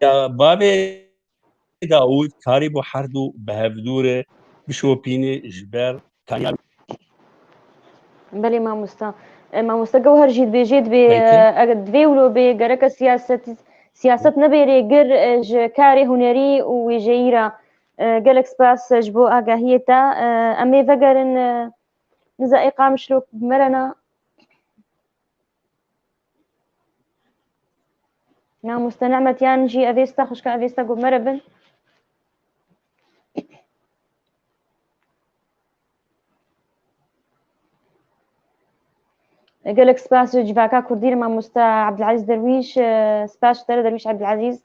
ya bavê Dawûd karî bû her du bi hevdû re bişopîne ji ber kaniya. Belê mamosta. E, mamosta Gewher jî dibêjê dibê, Peki. E, eger divê wilo bê gereke siyaset, siyaset nebê rêgir, e, ji karê hunerî û wêjeyî re. E, gelek spas ji bo agahiyê te. E, em ê vegerin, e, niza ê Qamişlo bi me re ne. Mamoste Nehmet yan jî evêsta xwişka evêsta got mere bin. Gelek spas ji civaka Kurdî re mamoste Abdulaziz Derwîş, e, spas ji te re Derwîş Abdulaziz,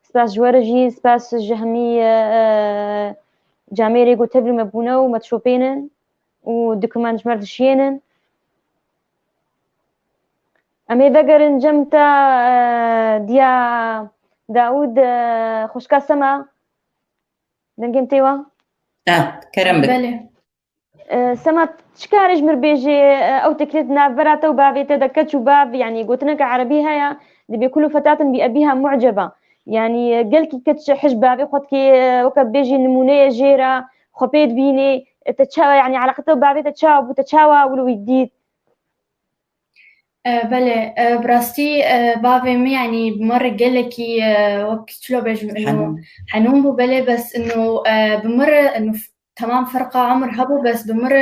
spas ji we re jî, spas ji hemî, e, e, camêrê ku tevlî me bûne û me dişopênin û dikuman ji me re dişiyênin. Em ê vegerin cem te, e, diya Daûd, e, xwişka Sema. Dengê min tê we? Ah, kerem bik. Belê. E, Sema, çi karê ji mir bêjê, e, ew teklîf navbera te û bavê te de keç û bav, yanî gotineke erebî heye, dibê kul fetatin bi ebiha mu'ceba. Yanî, e, gelkî keç hej bavê xwe dikê, e, weke bêjî nimûneyê jê re, xwe pê dibînê, e, te çawa, yanî eleqe te û bavê te çawa bû, te çawa wilo wî dît? E, belê, e, bi rastî, e, bavê min, yanî bi mir gelekî, e, wek çilo bêjim, ino henûn bû, belê, bes ino, e, bi mir, ino f-, temam ferqa emir hebû, bes bi mir,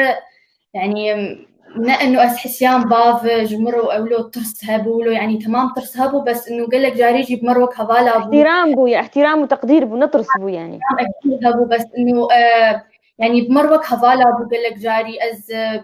yanî, em, ne ino ez hisiyan bav, ji mir û ewlo tirs hebû, wilo, yanî temam tirs hebû, bes ino gelek carî jî bi mir wek hevala bû. Îhtîram bû, ya, îhtîram û teqdîr bû, ne tirs bû, yanî. Îhtîram ekîd hebû, bes ino, e, yanî bi mir wek hevala bû gelek carî, ez, e,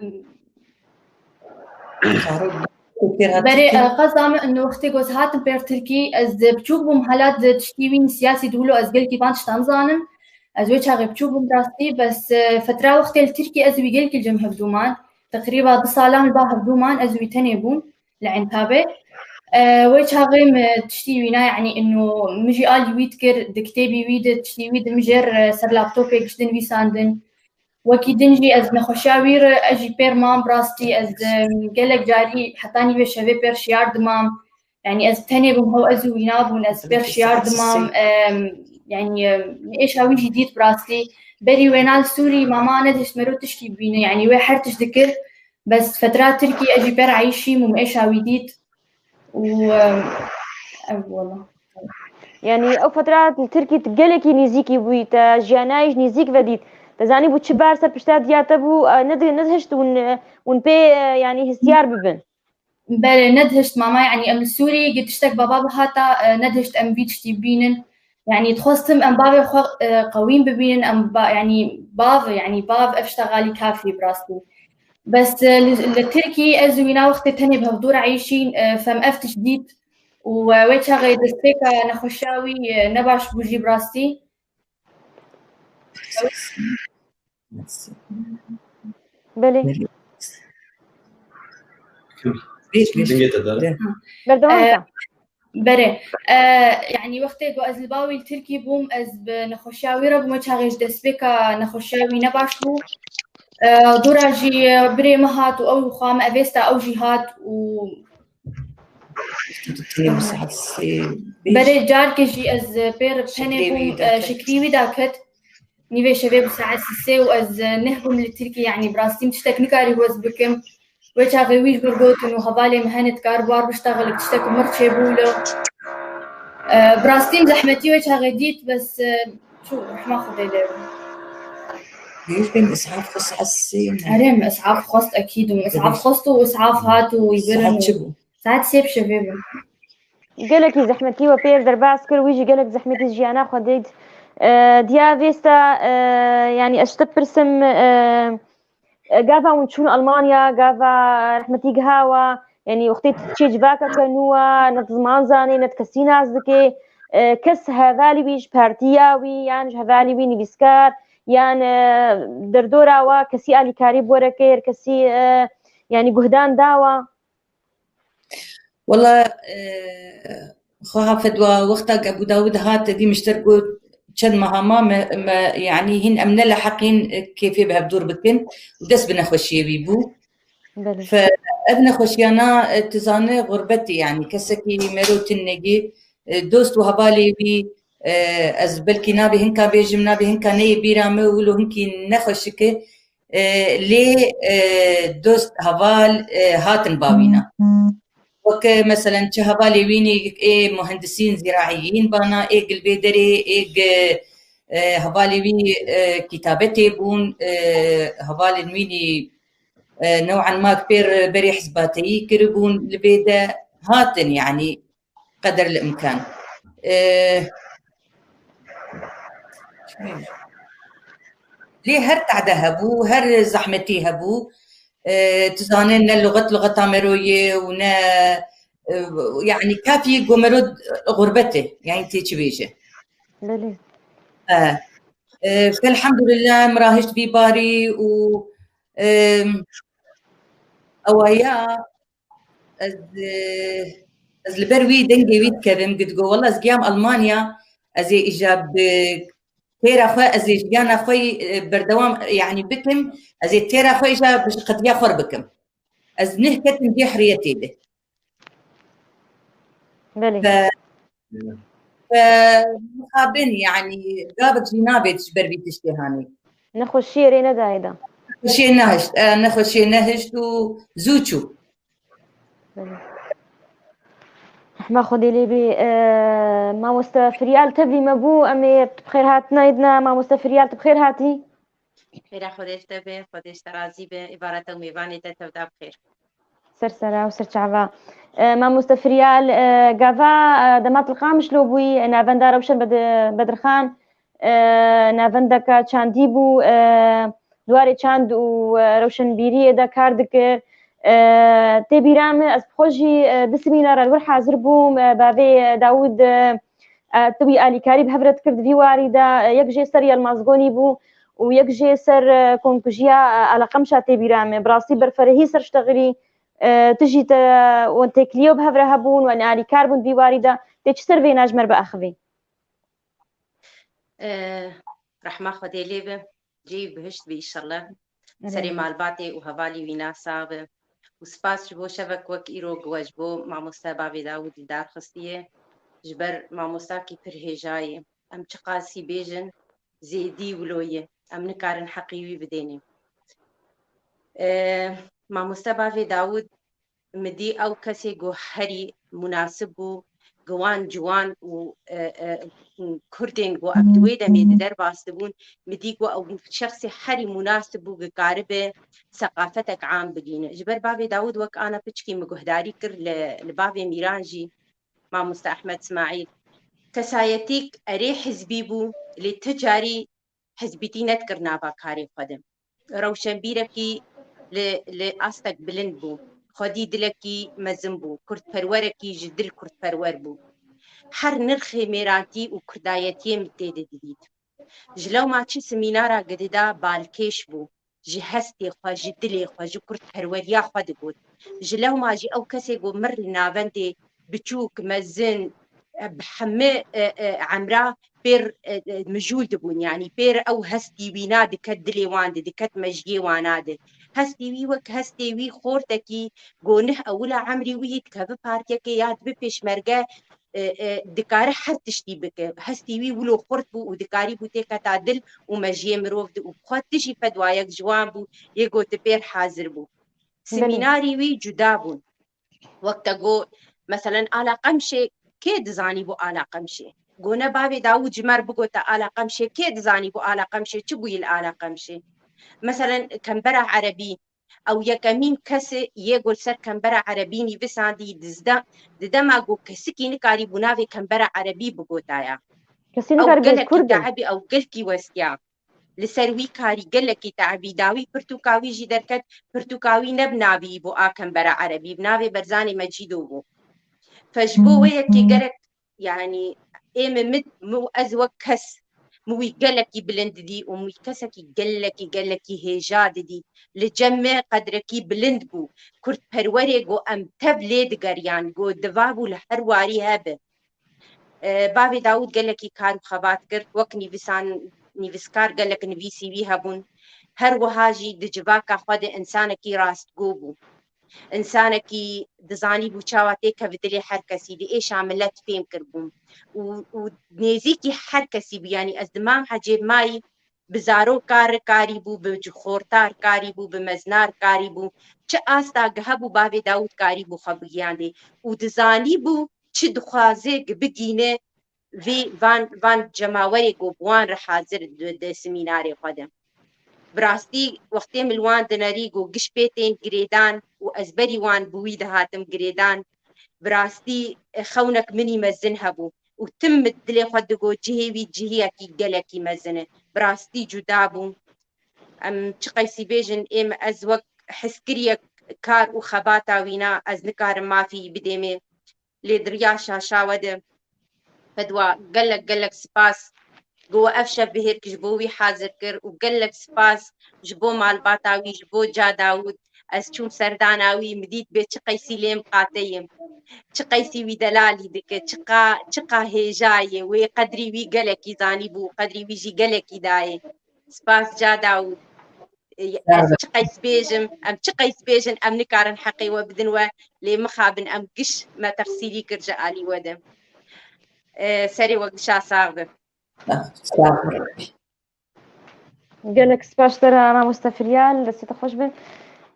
Berê, e, qeza min ino wextê ku ez hatim pêr Tirkî, ez biçûk bûm, hela di tiştî wî siyasî di wilo ez gelkî van tiştan nizanim. Ez wê çaxê biçûk bûm rastî, bes, e, fetra wextê li Tirkî ez wî gelkî li cem hevdû man. Teqrîba du salan li ba hevdû man ez wî tenê bûm li Entabê. E, wê çaxê min tiştî wîna, yanî ino min jî alî wî dikir, di kitêbî wî de tiştî wî de min jêr, e, ser laptopê giş dinivîsandin. Wekî din jî ez nexweşiya wî re ez jî pêr mam, bi rastî ez, em, gelek carî heta nîvê şevê pêr şiyar dimam. Yanî ez tenê bûm, hew ez û wî nabûn, ez pêr şiyar dimam. Em, yanî, em, êşa wî jî dît bi rastî. Berî wêna li Sûrî mama nedihişt mero tişkî bibîne. Yanî wê her tişt dikir. Bes fetra Tirkî ez jî pêr eyşîm û min êşa wî dît. Û, em, ev wela. Yanî ew fetra li Tirkî tu gelekî nêzîkî bûyî, te jiyanayê ji nêzîk vedît. Te zanîbû çi bar ser pişta diya te bû, e, nedi-, nedihişt hûn, e, hûn pê, e, yanî hestiyar bibin. Belê, nedihişt mama, yanî em li Sûrî gi tiştek baba bihata, e, nedihişt em vî tiştî bibînin. Yanî dixwestim em bavê xwe, e, qewîn bibînin, em ba-, yanî bav, yanî bav ev tişta xalî kafî bi rastî. Bes, e, li, li Tirkî ez û wîna wextê tenê bi hevdû re eyşîn, e, fem ev tişt dît û, e, wê çaxê destpêka nexweşiya wî, e, nebaş bû jî bi rastî. Belê. Bêj, bêj. Dingê te dere. Berdewam E, ke. Berê, e, yanî wextê ku ez li ba wî li Tirkî bûm, ez bi nexweşiya wî re bûme, çaxê ji destpêka nexweşiya wî nebaş bû. E, dûra jî, e, birê min hat û ew xwe me evêsta, ew jî hat û Berê carkê jî ez pêr tenê bûm, e, şikrî wî daket. Nîvê şevê bi saet sê û ez, e, neh bûm li Tirkî, yanî bi rastî min tiştek nikarî wez bikim. Wê çaxê wî ji min gotin û hevalê min hene dikar bar biştexile, tiştek mir çêbû wilo. E, bi rastî min zehmetî wê çaxê dît, bes, e, çû rehma Xwedê lê. Bêjin Îshaf xwest saet sê ne. Erê, min Îshaf xwest ekîd û Îshaf xwest û Îshaf hat û wî birin. Saet çi bû? Saet sê bi şevê bû. Gelekî zehmetî we pê derbas kir, wî jî gelek zehmetî jiyana xwe dît. E, diya vêsta, e, yanî ez ji te pirsim, e, e, gava hûn çûn Almanya, gava rehmetî gihawa, yanî wextê tu diçê civaka ke nû wa, ne tu ziman zanê, ne tu kesî nas dikê, e, kes hevalî wî ji partiya wî, yan ji hevalî wî nivîskar, yan, e, derdora wa, kesî alîkarî bi we re kir, kesî, e, yanî guhdan dawa? Wela, e, xweha fedwa wexta ke Ebû Dawud hat, te dî min ji te got çend meha ma me, me, yanî hîn em ne leheqîn, e, kêfê bi hevdûr bikin û dest bi nexweşiyê wî bû. Belê. Fe, ev nexweşiyana, e, tu zanî xurbetê, yanî kesekî mero tinegî, e, dost û hevalê wî, e, ez belkî nabê hinka bêjim, nabê hinka neyê bîra me, wilo hinkî nexweşik e, e, lê, e, dost, heval, e, hatin bavîna. Weke, meselen, çi hevalê wînî ê muhendisîn zîraîyîn bana, ê gilvêderê, ê gi-, e, hevalê wî, e, kîtabetê bûn, e, hevalên wînî, e, new'an ma pêr berê hizbateyî kiribûn li vê de hatin, yanî qeder li imkan. E, lê her tehde hebû, her zehmetî hebû. E, tu zanî ne luxet luxeta mero ye û ne, e, yanî kafî go mero xurbet e, yanî tê çi bêje. Belê. E, e, felhamdulillah, min rahişt vî barî û, e, ewa ya ez, e, ez li ber wî dengê wî dikevim, ku digo, wela ez giyam Almanya, ez ê îja bi têra xwe, ez ê jiyana xwe, e, berdewam, yanî bikim, ez ê têra xwe îja bi ji qediya xwe re bikim. Ez neh ketim vê heriyetê de. Belê. Fe, fe mixabin, yanî gavek jî nabêt ji ber vî tiştê hanê. Nexweşiyê rê nedayê da. Nexweşiyê nehişt, e, nexweşiyê nehişt û zû çû. Belê. Rehma Xwedê lê bê, e, mamoste Firyal tevlî me bû, em ê tu bi xêr hatina yê dina, mamoste Firyal tu bi xêr hatî. Xêra Xwedê ji te be, Xwedê ji te razî be, îbareta û mêvanê te tevda bi xêr. Ser sera û ser çava. E, mamoste Firyal, e, gava, e, dema tu li Qamişlo bûyî, e, navenda Rewşen Bed-, Bedirxan, e, navendeka çandî bû, e, di warê çand û, e, rewşenbîriyê de kar dikir. E, tê bîra min, ez bi xwe jî, e, du semînara li wir hazir bûm, e, bavê, e, Dawûd, e, e, tu wî alîkarî bi hev re dikir di vî warî de, e, yek jê ser Yelmazgonî bû û yek jê ser, e, komkujiya, e, Ala Qemşa tê bîra min. Bi rastî berferehî ser ştexilî, e, tu jî te, wan têkiliyo bi hev re hebûn, wan alîkar bûn di vî warî de. Tê çi ser vêna ji me re biaxivî? E, Rehma Xwedê lê be, cihê wî bihişt be înşallah. Serê malbatê û hevalê wîna sax be. Û spas ji bo şevek wek îro ku we ji bo mamoste bavê Dawûd li dar xistiye. Ji ber mamostakî pir hêja ye. Em çiqasî bêjin, zêdî wilo ye. Em nikarin heqî wî bidênê. E, mamoste bavê Dawûd, min dî ew kesê ku herî munasib bû, ku wan ciwan û, e, e, kurdên ku em di wê demê di derbas dibûn, min dî ku ew şexsê herî munasib bû, ku karibe seqafetek am bigîne. Ji ber bavê Dawûd wek ana piçkî min guhdarî kir li, li bavê Mîran jî, mamoste Ehmed Smaîl. Kesayetîk erê hizbî bû, lê ti carî hizbîtî nedikir nava karê xwe de. Rewşenbîrekî li, li astek bilind bû. Xwedî dilekî mezin bû. Kurdperwerekî ji dil kurdperwer bû. Her nirxê mêrantî û kurdayetiyê min tê de didît. Ji lewma çi semînara gidida balkêş bû. Ji hestê xwe, ji dilê xwe, ji kurdperweriya xwe digot. Ji lewma jî ew kesê ku mir li navendê biçûk, mezin, e, bi hemî, e, e, emra pêr, e, e, mijûl dibûn, yanî pêr ew hestî wîna diket dilê wan de, diket mejiyê wana de. Hestî wî wek hestê wî xortekî, go neh ewila emrî wî yî dikeve partiyekê ya dibe pêşmerge, e, e, dikare her tiştî bike. Hestî wî wilo xurt bû û dikarî bû têketa dil û mejiyê mirov de û bi xwe tijî fedwayek ji wan bû, yê go tu pêr hazir bû. Semînarî wî cuda bûn. Wek te got, meselen, Ala Qemşê, kê dizanî bû Ala Qemşê? Go ne bavê Dawûd ji me re bigota Ala Qemşê, kê dizanî bû Ala Qemşê, çi bûyî li Ala Qemşê? Meselen, kembera erebî, ew yekemîn kes e yê ku li ser kembera erebî nivîsandî, di zde-, di dema ku kesikî nikarîbû navê kembera erebî bigotaya. Kesî Ew nikarî bêje gelekî Kurd e. teebî, ew gelkî westiya. Li ser wî karî gelekî teebî da wî, pirtûka wî jî derket, pirtûka wî ne bi navî bû a kembera erebî, bi navê Berzanê Mecîdo bû. Fe ji bo wê yekê gerek, yanî ê min, min, min û ez wek kes, min wî gelekî bilind didî û min wî kesekî gelekî, gelekî hêja didî. Li cem me qedrekî bilind bû. Kurdperwerê ku em tev lê digeriyan, ku diva bû li her warî hebe. E, Bavê Dawûd gelekî kar û xebat kir, wek nivîsan-, nivîskar gelek nivîsî wî hebûn. Her wiha jî di civaka xwe de însanekî rastgo bû. Însanekî dizanîbû çawa têkeve dilê her kesî, di êşa milet fêm kiribû. Û, û nêzîkî her kesî bû. Yanî ez dimam hecê mayî bi zaroka re karîbû, bi xorta re karîbû, bi mezna re karîbû. Çi asta gi hebû, Bavê Dawûd karîbû xwe bigiyandê. Û dizanîbû çi dixwaze gi bigîne vê van, van cemawerê ku bi wan re hazir di, di semînarê xwe de. Bi rastî wextê min li wan dinerî ku giş pê tên girêdan û ez berî wan bi wî dihatim girêdan, bi rastî xewnek min î mezin hebû û tim min dilê xwe digot cihê wî cihiyekî gelekî mezin e. Bi rastî cuda bû. Em çi qeysî bêjin, êm ez wek hizkiriyek kar û xebata wîna ez nikarim mafî bidêmê. Lê di riya şaşa we de fedwa gelek gelek spas. Go ev şevbihêrk ji bo wî hazir kir û gelek spas ji bo malbata wî, ji bo Ca Dawûd. Ez çûm serdana wî, min dît bê çi qeysî lê miqate ye. Çi qeysî wî delalî dike, çiqa, çiqa hêja ye. Wê qedrî wî gelekî zanîbû, qedrî wî jî gelekî dayê. Spas Ca Dawûd. E, ez çi qeys bêjim, em çi qeys bêjin, em nikarin heqê we bidin we, lê mixabin em giş me texsîrî kir ji alî we de. E, serê we gişa sax be. Sağ ol. Gelek spas te re mamoste Firyal, destê te xweş be.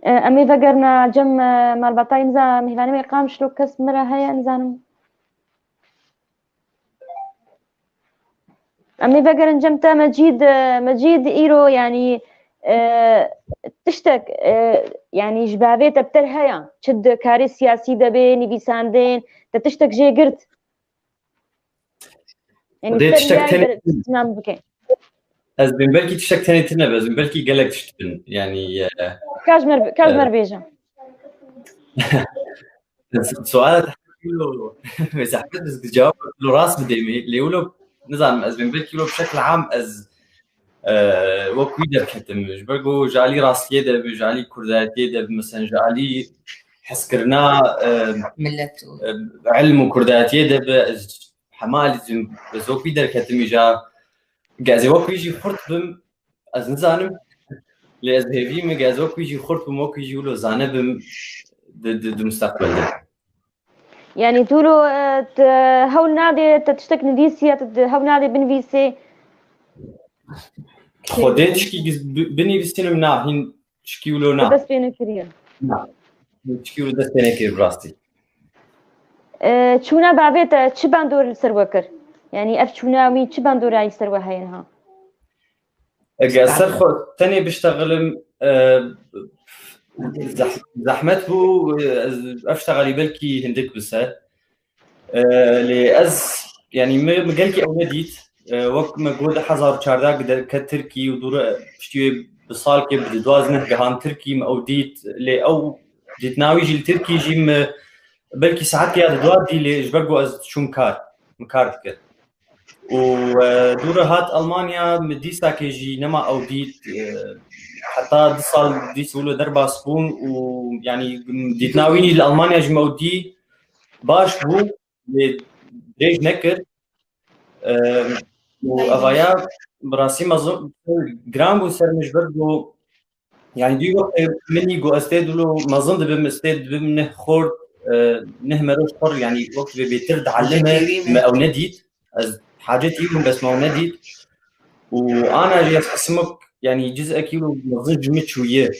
E, em ê vegerina cem, e, malbatayê, niza mihvanê me Qamişlo kes me re heye, nizanim. Em ê vegerin cem te Mecîd, e, Mecîd îro, yanî, e, tiştek, e, yanî ji bavê te bi te re heya, çi di karê siyasî de bê, nivîsandin, te tiştek jê girt? Yanî Dê ser tiştek ya tenê ber-, nam bike. Ez bin belkî tiştek tenê tine be, ez bin belkî gelek tişt bin. Yanî, e, Ka ji me re, ka ji me re Evet. bêje. Suala te wilo, zehmet ez cevap wilo rast bidêmê. Lê wilo, nizanim, ez bin belkî wilo bi şekil am ez, e, wek wî derketim. Ji ber ku ji alî rastiyê de bi, ji alî kurdayetiyê de bi, mesela ji alî hezkirina, e, Millet û e, ilm û kurdayetiyê de bi, ez hema alî zin, ez wek wî derketim îja. Ge ez ê wek wî jî xurt bim, ez nizanim. Lê ez hêvî me, ge ez wek wî jî xurt bim, wek wî jî wilo zane bim di, di, di mustaqbel de. Yanî tu lo, e, te hewl nadê, te tiştek nivîsiye, te hewl nadê binivîsê. Xwedê tişkî giz-, bi-, binivîsînim na, hîn tişkî wilo na. Te dest pê nekiriye. Na. Hîn tişkî wilo dest pê nekir bi rastî. E, çûna bavê te çi bandor li ser we kir? Yanî ev çûna wî çi bandorayî ser we heye niha? Eger ser xwe tenê biştexilim, e, zeh-, zehmet bû, e, ez ev ştegalî belkî hindik bi ser. E, lê ez, yanî min, min gelkî ew nedît. E, wek me got du hezar û çardeh derket Tirkî û dûre piştî wê bi salkê bi didwaz neh gihan Tirkî me ew dît. Lê ew dîtina wî jî li Tirkî jî me belkî saetê ya didwa dî lê ji ber ku ez çûm kar, min kar dikir. Û, e, dû re hat Almanya, min dîsakê jî nema ew dît, e, heta du sal dîs wilo derbas bûn û, yanî, dîtina wî li Almanya jî me ew dî baş bû, lê dirêj nekir. E, û evaya bi rastî mezin, giran bû ser min ji ber ku, yanî, dû wextê min î got ez tê dilo mezin dibim, ez tê dibim neh xort, e, neh meroj xor, yanî, wek vê bêtir dielime, me ew nedît. Ez hacetî bûm, bes me ew nedît. Û ana jî ez hisim wek, yanî, cizekî wilo mezin ji min çûye.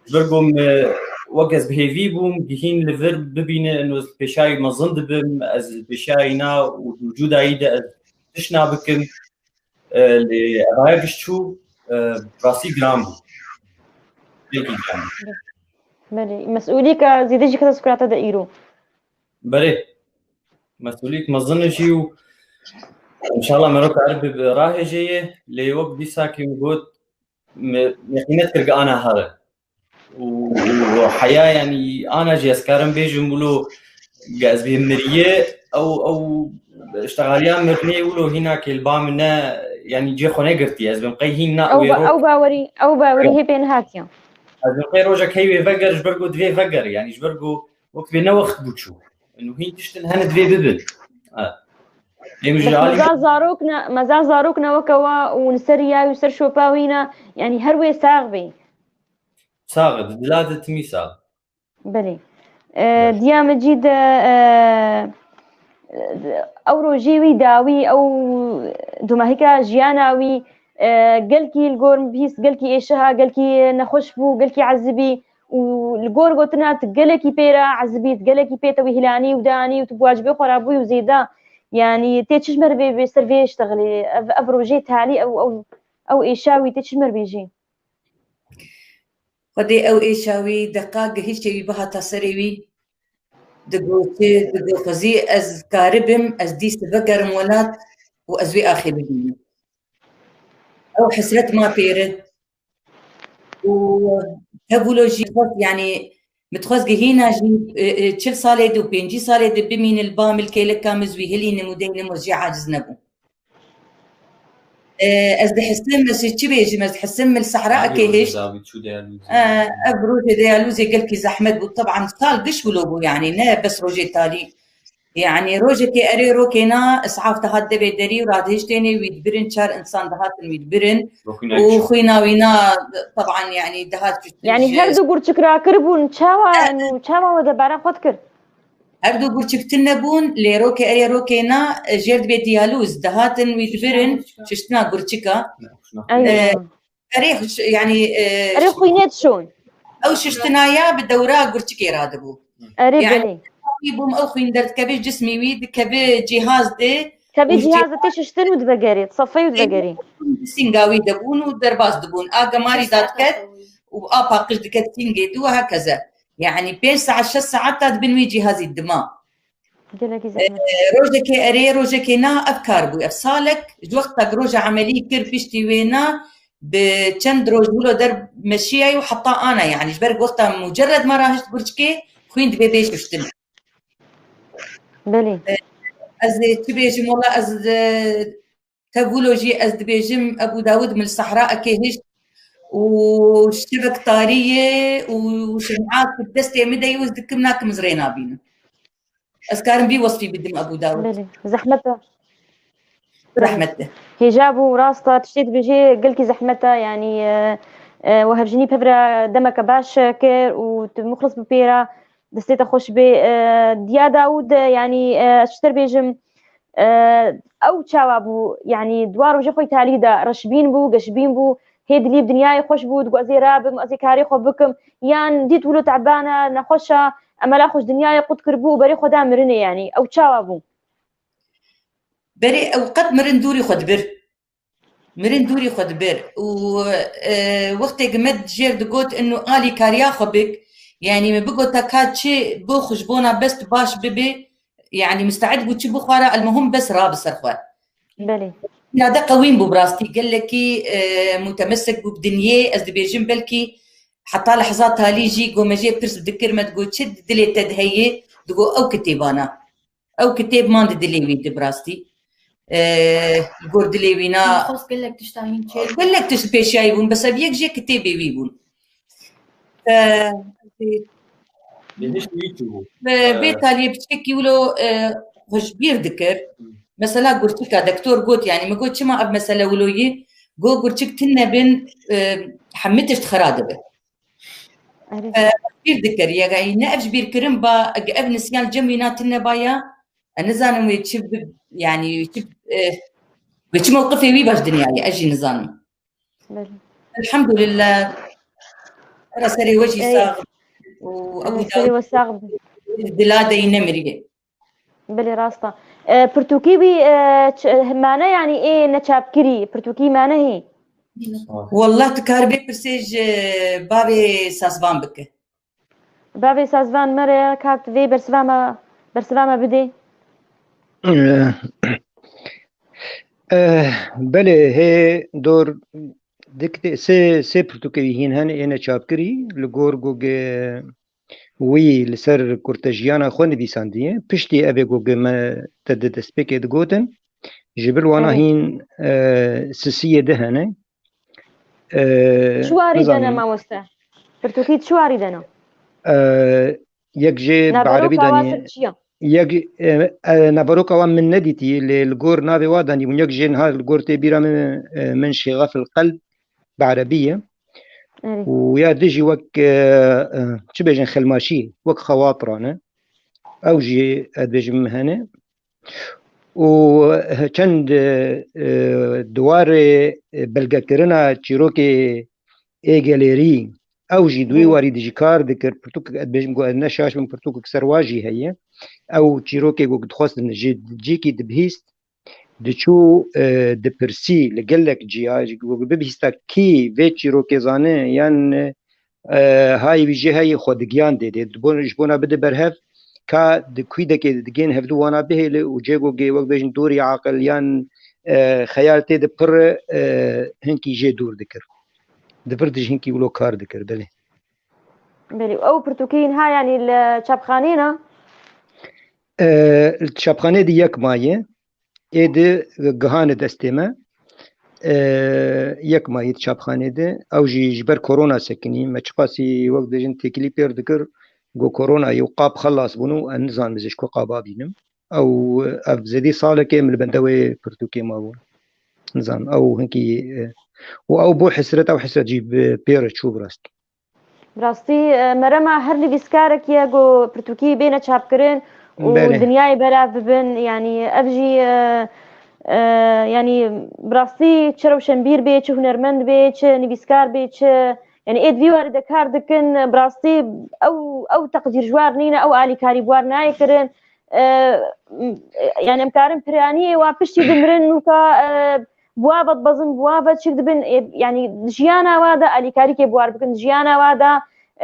Ji ber ku me, wek ez bi hêvî bûm, gihîn li vir bibîne, eno ez pêşayî mezin dibim, ez li pêşayî na û di wicûda yî de ez tişt nabikim. E, lê evaya giş çû, e, rastî giran bû. Belê, mesûlîka zêde jî kete sukura te de îro. Belê. Mesûlîk mezin e jî û înşallah mero kar bi, bi rahêjê ye. Lê wek dîsa ki min got, me, me qîmet kir ki ana here. Û, û heya, yanî, ana jî ez karim bêjim wilo, ge ez bê miriye, ew, ew, iştexaliya mirinê wilo hîna kê li ba min ne, yanî, cê xwe negirtiye. Ez bim qey hîn na Ew wê ba-, rok. ew bawerî, ew bawerî hê pê nehatiye. Ez bim qey rojek hey wê veger, ji ber ku divê veger, yanî, ji ber ku wek bê ne wext bû çû. Û hîn tiştin hene divê bibin. Ha. Êm ji Bes alî mezal zarok ne, mezal zarok ne weke wa û li ser ya û ser şopa wî ne, yanî, her wê sax bê. Sax e, di dila de timî sax. Belê. E, Belê. Diya min cî de, e, ew rojê wî dawî, ew dumahika jiyana wî, e, gelkî li gor min bihîst, gelkî êşiha, gelkî nexweş bû, gelkî ezibî û li gor gotina tu gelekî pê re ezibî, tu gelekî pê te wî hilanî û danî û tu bi wacibê xwe re bûyî û zêde. Yanî tê çi ji me re bê, bê ser vê iştexilê? Ev, ev rojê talî, ew, ew, ew êşa wî tê çi ji me re bêjî? Xwedê ew êşa wî deqa gihiştê wî bihata serê wî, digo çi, digo xwezî ez karibim, ez dîs vegerim welat û ez wê axê bibînim. Ew hesret ma pêre. Û hevûlo jî xwest, yanî, min dixwest gihîna jî, e, e, çil salê de û pêncî salê de bimîne li ba min, li kêleka min, ez wî hilînim û deynim, ez jê aciz nebûm. E, ez dihisim, ez çi bêjim, ez dihisim min li sehra Alî ekê rojê hişt. Dawî çû deyalûzê. E, ev rojê deyalûzê gelkî zehmet bû. Teban sal giş wilo bû, yanî ne bes rojê talî. Yanî rojekê erê rokê na, isaf dihat devê derî û radihiştênê wî dibirin, çar insan dihatin wî dibirin. Û xwîna wî na, teban, yanî dihat. Yanî her du gurçik rakiribûn, çawa, nû, çawa we debara xwe dikir? Her du gurçik tune bûn, lê rokê erê rokê na, jêr dibê diyalûz. Dihatin wî dibirin, şiştina gurçika. Eywa. E, erê, yanî, e, Erê xwînê dişon. Ew şiştina ya bi dewra gurçikê radibû. Erê, yanî, belê. Wî bûm, ew xwîn derdikeve cismî wî, dikeve cîhaz de. Kevê cîhaz de tê şiştin û divegerê, sefey û divegerê. Sînga wî de bûn û derbas dibûn. A gemarî dadiket û a paqij diket sîngê dû û herkeze. Yanî pênc saet, şeş saet ta di bin wî cîhazî dima. Gelekî zehmet. E, rojekê erê, rojekê na, ev kar bû. Ev salek, ji wexta ku roja emelî kir, piştî wê na, bi çend roj wilo der meşiyayî û heta ana, yanî ji ber ku wexta mucerred me rahişt gurçikê, xwîn dibê bê şiştin. Belê. E, ez ê çi bêjim, wela ez, e, Tevûlo jî ez dibêjim, Ebû Dawud min li sehra ekê hişt û şevek tarî ye û şem'at bi destê min de ye û ez dikim nakim ez rê nabînim. Ez karim vî wesfî bidim Ebû Dawud. Belê, zehmet e. Zehmet e. Hêja bû, rast e, tiştê dibêjê gelkî zehmet e, yanî, e, e, we hevjînî pevra demeke baş kir û tu muxlis bi pê re, destê te xweş bê. E, Diya Dawud, e, yanî, e, ez ji te re bêjim, E, ew çawa bû? Yanî, di wan rojê xwe talî de reşbîn bû, geşbîn bû, hê dilî bi dinyayê xweş bû, digot, "Ez ê rabim, ez ê karê xwe bikim." Yan dît wilo teban e, nexweş e, emela xwe ji dinyayê qut kiribû û berê xwe da mirinê, yanî, ew çawa bû? Berê ew qet mirin dûrî xwe dibir. Mirin dûrî xwe dibir û, e, wextê ku me jêr digot, inu alîkariya xwe bik, yanî min bigota ka çi bo xwe ji bona best baş bibe, yanî miste'id bû çi bixwara, elmuhim bes rabi ser xwe. Belê. Îrade qewîn bû bi rastî, gelekî, e, mutemesik bû bi dinyê, ez dibêjim belkî heta lehza talî jî ku me jê pirs dikir, me digot çi di dilê te de heye, digot ew kitêbana. Ew kitêb man di dilê wî de bi rastî. E, li gor dilê wî na. Nexweş gelek tişta hîn çê. Gelek tişt pêşiyayî bûn, bes ev yek jê kitêbê wî bûn. E, Bihişt wî çûbû. Vê, vê taliyê piçekî wilo, e, xwe ji bîr dikir. Mesela gurçika, doktor got, yanî min got, "Çima ev mesele wilo yî?" Got, "Gurçik tune bin, e, hemî tişt xira dibe." Erê. E, bîr dikir, yegayî ne ev ji bîr kirin ba, ege ev nisiyan cem wî na tune ba ya, e, nizanim wê çi bi, yanî çi, e, wê çi mewqifê wî ba ji dinyayê, ez jî nizanim. Belê. Elhamdulillah. Era serê we jî Ey. sax û Ey, Ebû serê Dawud we sax be. dila de yî nemiriye. Belê, rast e. E, pirtûkî wî, e, ç-, mane, yanî ê neçapkirî, pirtûkî mane hê? Wallah, tu kar vê pirsê ji bavê Sazvan bike. Bavê Sazvan, mere kat vê bersiva me, bersiva me bidê. Eh, eh, belê, hê dor dik sê, sê pirtûkê wî hîn hene, êne çapkirî, li gor Google wî li ser kurte jiyana xwe nivîsandiye. Piştî evê ku me te di destpêkê digotin, ji bil wana Evet. hîn, e, sisiyê di hene. E, Çi warî de ne nizanim. mamoste? Pirtûkî çi warî de ne? E, yek jê bi Naveroka erebî wa danî. ser çi ya? Yek, e, e, naveroka wan min nedîtî, lê li gor navê wa danî bûn. Yek jê niha li gor tê bîra min, e, Min Şêxef el Qelb bi erebî ye. Erê. Û ya dijî wek, e, e, çi bêjin, xelmaşî, wek xewatira ne. Ew jî ez dibêjim hene. Û, e, çend, e, e, di warê, e, belgekirina çîrokê êgelêrî, ew jî di wî Hı. warî dijî kar dikir, pirtûk, ez dibêjim ku ez ne şaş bim, pirtûkek ser wa jî heye. Ew çîrokê ku dixwestin ji cîkî dibihîst, diçû, e, dipirsî li gelek ciya, ji ku bibihîsta kî vê çîrokê zane, yan, e, hayê wî jê heye xwe digiyandê dê. Di bo-, ji bona bide berhev, ka di kûdekê digên hevdu wana bihêle û cê ku gê wek bêjin dorî aqil yan, e, xeyal tê de pir, e, hinkî jê dûr dikir. Di vir dijî hinkî wilo kar dikir, belê. Belê. Ew pirtûkê yên ha, yanî li çapxaneyê ne? E, li çapxaneyê de yek maye. Ê di gihane destê me. E, yek mayî di çapxanê de. Ew jî ji ber korona sekinî. Me çiqasî wek dibêjin têkilî pêr dikir. Got korona ye û qab xelas bûn û ez nizanim ez ji ku qaba bînim. Ew, ev zêdî salekê min li benda wê pirtûkê mabû. Nizanim, ew hinkî, e, û ew bû hesret, ew hesret jî bi pê re çû bi rastî. Bi rastî, e, merema her nivîskarek ye ku pirtûkî bêne çapkirin û Belê. dinyayê belav bibin. Yanî ev jî, e, e, yanî bi rastî çi rewşenbîr bê, çi hunermend bê, çi nivîskar bê, çi, yanî ê di vî warî de kar dikin, bi rastî ew, ew teqdîr ji war nîne, ew alîkarî bi war nayê kirin. E, m-, e, yanî em karin piraniyê wa piştî dimirin nûka, e, bi wa ve dibezin, bi wa ve çik dibin, e, yanî di jiyana wa de alîkarîkê bi war bikin, di jiyana wa de,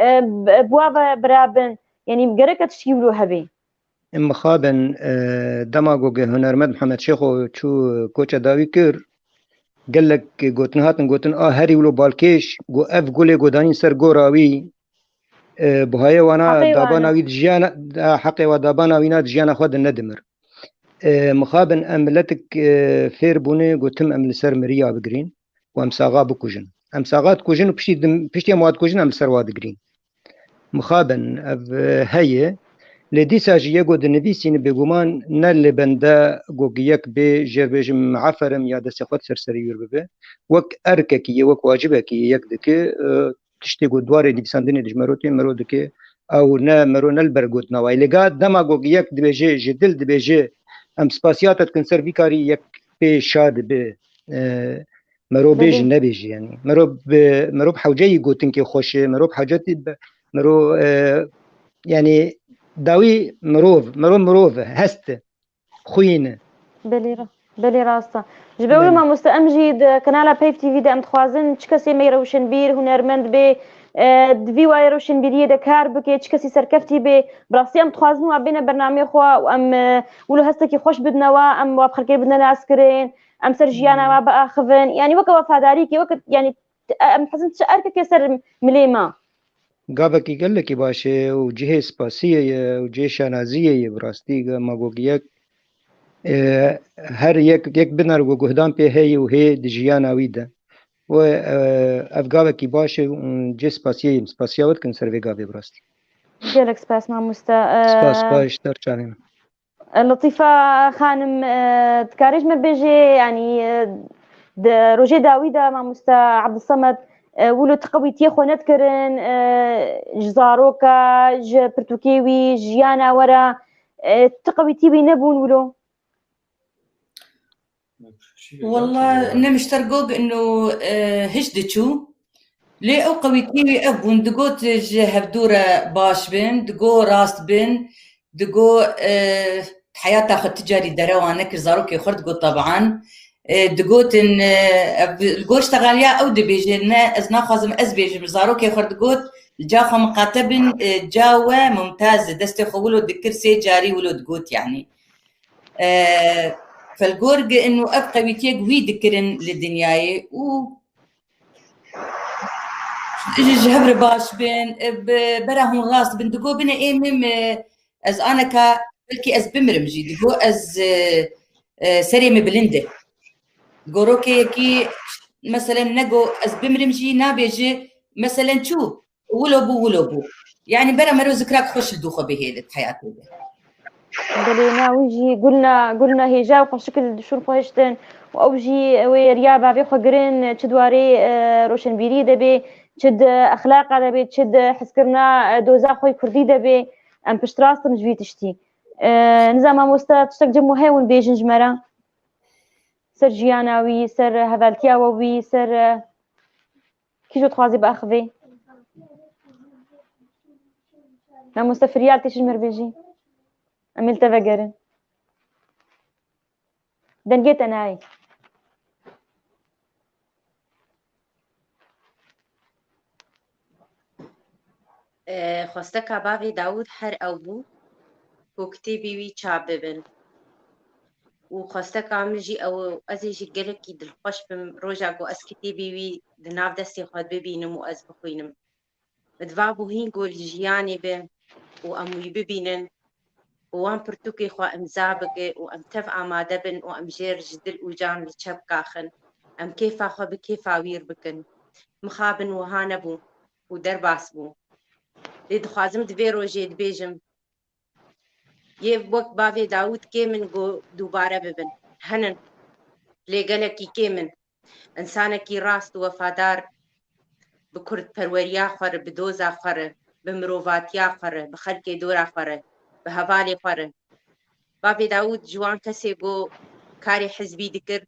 e, bi, bi wa ve birabin. Yanî gereke tiştî wilo hebê. Mixabin, e, dema ku ge hunermend Mihemed Şêxo çû koça dawî kir, gelek gotin hatin gotin, a herî wilo balkêş, got ev gulê ku danîn ser gora wî, e, buhayê wana Heqê dabana wana. wî di jiyana, a, heqê wa dabana wî na di jiyana xwe de nedimir. E, mixabin em miletik, e, fêr bûne, gotim em li ser miriya bigirîn û em saxa bikujin. Em saxa dikujin û piştî dim-, piştî em wa dikujin, em li ser wa digirîn. Mixabin ev, e, heye. Lê dîsa jî yek ku dinivîsîne bêguman ne li bende ku yek bê jêr bêjim aferim ya destê xwe di ser serê wî bibe. Wek erkekî ye, wek wacibekî ye, yek dike, e, tiştê ku di warê nivîsandinê de ji mero tê, mero dike, ew ne mero ne li ber gotina wayî. Lê ga dema ku yek dibêje, ji dil dibêje, em spasiya te dikin ser vî karî, yek pê şa dibe. E, mero bê jî Belê. nebê jî, yanî. Mero bi, mero bi hewceyî gotinkê xweş e, mero bi hewcetî bi, mero, e, yanî dawî mirov, mero mirov e, hest e. Xwîn e. Belê ra-, belê rast e. Ji ber wilo Belê. mamoste, em jî di kanala Peyv T V de em dixwazin çi kesê me rewşenbîr, hunermend bê, e, di vî wayê rewşenbîriyê de kar bike, çi kesî serkeftî bê. Bi rastî em dixwazin wa bêne bernameyê xwe û em, e, wilo hestekî xweş bidine wa, em wa bi xelkê bidine naskirin, em ser jiyana wa biaxivin. Yanî weke wefadarîkê, weke, yanî, em dixwazin çi erkekê ser milê me. Gavekî gelekî baş e û cihê spasiyê ye û cihê şanaziyê ye bi rastî, ma gogiyek, e, her yek, yek binar ku guhdan pê heye û hê di jiyana wî de. We, e, ev gavekî baş e û cihê spasiyê ye. Spasiya we dikin ser vê gavê bi rastî. Gelek spas mamoste. E, Spas, spas ji te re çavê min. Letîfa xanim, e, dikarê ji me bêjê, yanî, e, di rojê dawî de mamoste Abdulsamed, e, wilo ti qewîtiyê xwe nedikirin, e, ji zaroka, ji pirtûkê wî, jiyana we re, e, ti qewîtî wî nebûn wilo? Walla ne mişter gog inu, e, hiç diçû. Lê ew qewîtî wî ev bûn, digot ji hevdû re baş bin, digo rast bin, digo, e, heyata xwe ti carî derewa nekir, zarokê xwe digo taban. E, digotin, e, ev, li gor ştexaliya ew dibêje, ne, ez naxwazim ez bêjim, zarokê xwe digot, li ca xwe miqate bin, e, ca we mumtaz e, destê xwe wilo dikir, sê carî wilo digot, yanî. E, Felgorg inu ev qewîtiyek wî dikirin li dinyayê û ji, ji hev re baş bin, e, bi, bera hûn rast bin, digo bine ê min, e, ez aneka belkî ez bimirim jî, digo ez, e, e, serê min bilind e. Gorokê yekî, meselen, nego ez bimirim jî nabêje, meselen, çû, wilo bû, wilo bû. Yanî bera mero zikrak xweş li dû xwe bihêlit heyatê de. Belê, na wî jî gulna, gulna hêja û xweşik li dişûn xwe hiştin û ew jî wê yeriya bavê xwe girin, çi di warê, e, roşenbîrî de bê, çi di exlaqa de bê, çi di hizkirina, e, doza xwe yê kurdî de bê. Em piştrast in ji vî tiştî. E, niza mamoste, tiştek cem û heye hûn bêjin ji me re? Ser jiyana wî, ser hevaltiya we wî, ser, e, kî ji we dixwaze biaxivê? Mamoste Firyal, tê çi ji me re bêjî? Em ê li te vegerin. Dengê te nayê. E, xwesteka bavê Dawûd her ew bû ku kitêbê wî çap bibin. Û xwesteka min jî ew, ez ê jî gelekî dilxweş bim roja ku ez kitêbê wî di nav destê xwe bibînim û ez bixwînim. Bi diva bû hîn ku li jiyanê be û em wî bibînin û wan pirtûkê xwe îmza bike û em tev amade bin û em jêr ji dil û can li çepka xin, em kêfa xwe bi kêfa wîr bikin. Mixabin wiha nebû û derbas bû. Lê dixwazim di vê rojê dibêjim, yê wek bavê Dawûd kêm in ku dubare bibin. Henin. Lê gelekî kêm in. Însanekî rast û wefadar bi kurdperweriya xwe re, bi doza xwe re, bi mirovatiya xwe re, bi xelkê dora xwe re, bi hevalê xwe re. Bavê Dawûd ji wan kesê ku karê hizbî dikir,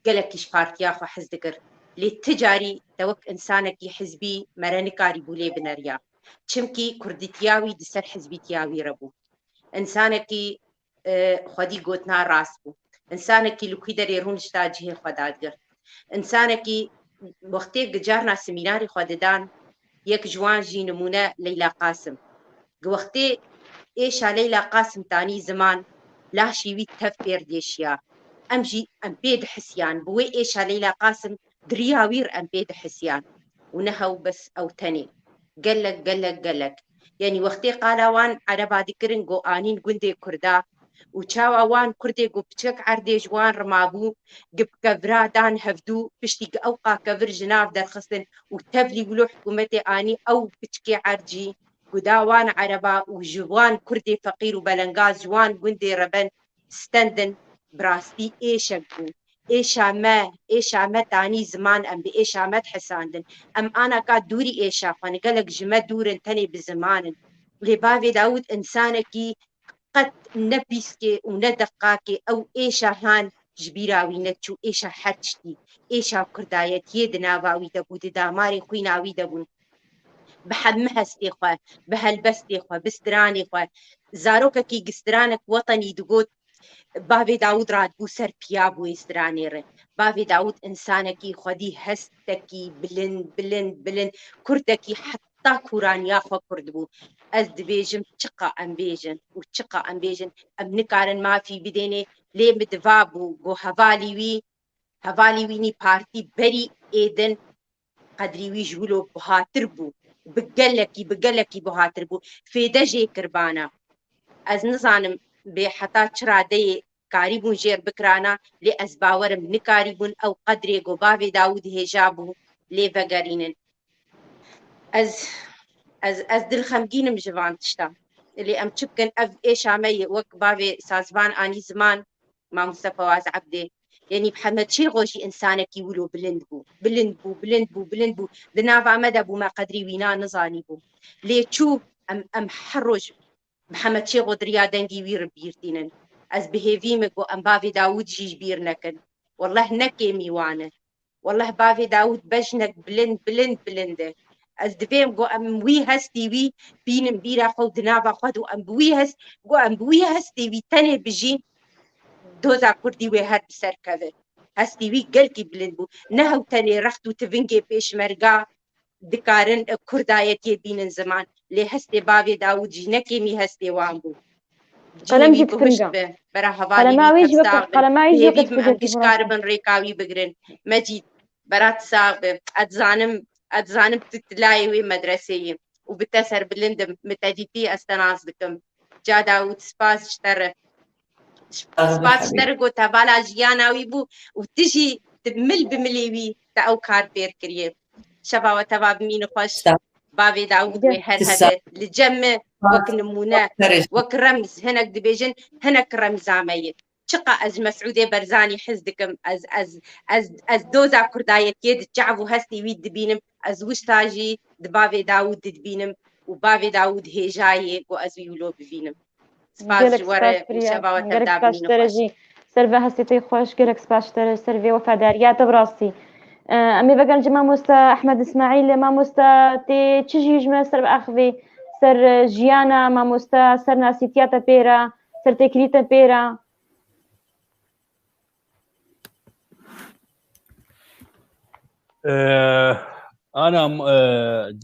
gelekî ji partiya xwe hez dikir. Lê ti carî te wek însanekî hizbî me re nikarîbû lê bineriya. Çimkî kurdîtiya wî di ser hizbîtiya wî re bû. Însanekî, e, xwedî gotina rast bû. Însanekî li kwî derê rûnişta cihê xwe dadigirt. Însanekî wextê gicarna semînarê xwe didan, yek ji wan jî nimûne Leyla Qasim. Gi wextê êşa Leyla Qasim tanî ziman, laşî wî tev pêr dêşiya. Em jî em pê dihisiyan, bi wê êşa Leyla Qasim di riya wî re em pê dihisiyan. Û ne hew bes ew tenê. Gelek, gelek, gelek. Yanî wextê qala wan ereba dikirin ku anîn gundê kurda û çawa wan kurdê ku piçek erdê ji wan re mabû, gi bi kevira dan hevdû, piştî gi ew qa kevir ji nav derxistin û tevlî wilo hikûmetê anî ew piçkê erd jî ku da wan ereba û ji wan kurdê feqîr û belengaz ji wan gundê reben stendin, bi rastî êşek bû. Êşa me, êşa me tanî ziman, em bi êşa me dihesandin. Em anaka dûrî êşa xwe ne, gelek ji me dûr in, tenê bi ziman in. Lê bavê Dawûd însanekî qet ne pîskê û ne deqakê ew êşa han ji bîra wî neçû, êşa her tiştî, êşa kurdayetiyê di nava wî de bû, di damarê xwîna wî de bûn. Bi hemî hestê xwe, bi helbestê xwe, bi stranê xwe. Zarokekî gi stranek wetenî digot, bavê Dawûd radibû ser piya bûyê stranê re. Bavê Dawûd însanekî xwedî hestekî bilind, bilind, bilind, kurdekî heta kûraniya xwe kurd bû. Ez dibêjim, çiqa em bêjin û çiqa em bêjin, em nikarin mafî bidênê, lê min diva bû, got hevalî wî, hevalî wî nî partî berî êdin, qedrî wî ji wilo buhatir bû. Bi gelekî, bi gelekî buhatir bû. Fêde jê kir bana. Ez nizanim bê heta çi radeyê karîbûn jêr bikirana, lê ez bawerim nikarîbûn ew qedrê ku bavê Dawûd hêja bû lê vegerînin. Ez, ez, ez dil xemgîn im ji van tiştan. Lê em çi bikin, ev êşa me ye, wek bavê Sazvan anî ziman, Mamoste Fewaz Ebdê. Yanî Mihemed Şêxo jî însanekî wilo bilind bû. Bilind bû, bilind bû, bilind bû. Di nava me de bû, me qedrî wîna nizanîbû. Lê çû, em, em her roj Mihemed Şêxo di riya dengî wî re bîr tînin. Ez bi hêvî me ku em bavê Dawûd jî ji bîr nekin. Wellah ne kêmî wan e. Wellah bavê Dawûd bejnek bilind, bilind, bilind e. Ez divêm ku em wî hestî wî bînin bîra xwe û di nava xwe de û em bi wî hest, ku em bi wî hestê wî tenê bijîn, doza kurdî wê her bi ser keve. Hestî wî gelkî bilind bû. Ne hew tenê rext û tivingê pêşmerga dikarin, e, kurdayetiyê bînin ziman. Lê hestê bavê Dawûd jî ne kêmî hestê wan bû. Cihê Qelem wî jî bihuşt piringa. Be. Bera hevalê Qelema wî wî jî wek hevsax be. qelema wî jî Bihêvî wek bim em hestê pişkar bin rêka wî bigirin. Mecîd, bera tu sax be. Ez zanim, ez zanim tu tilayê wê medreseyê û bi te serbilind im. Min te dîtî, ez te nas dikim. Ca Dawûd, spas ji te re. Spas ji te re ku te vala jiyana wî bû û tu jî tu mil bi milê wî te ew kar fêr kiriye. Şeva we teva bimîne xweş. Bavê Dawûd wê her hebe. Li cem me wek nimûne, wek remz, hinek dibêjin, hinek remza me ye. Çiqa ez ji Mesûdê Berzanî hez dikim, ez, ez, ez, ez doza kurdayetiyê di çav û hestê wî dibînim, ez wisa jî di bavê Dawûd dibînim û bavê Dawûd hêja ye ku ez wî wilo bibînim. Spas ji we re û şeva we tevda bimîne xweş. Ser vê hestê te xweş, gelek spas ji te re, ser vê wefadariya te bi rastî. E, em ê vegerin ji mamoste Ehmed Îsmaîl. Mamoste, tê çi jî ji me ser biaxivî, ser, e, jiyana mamoste, ser nasîtiya te pê re, ser têkilî te pê re? E, Ana, e,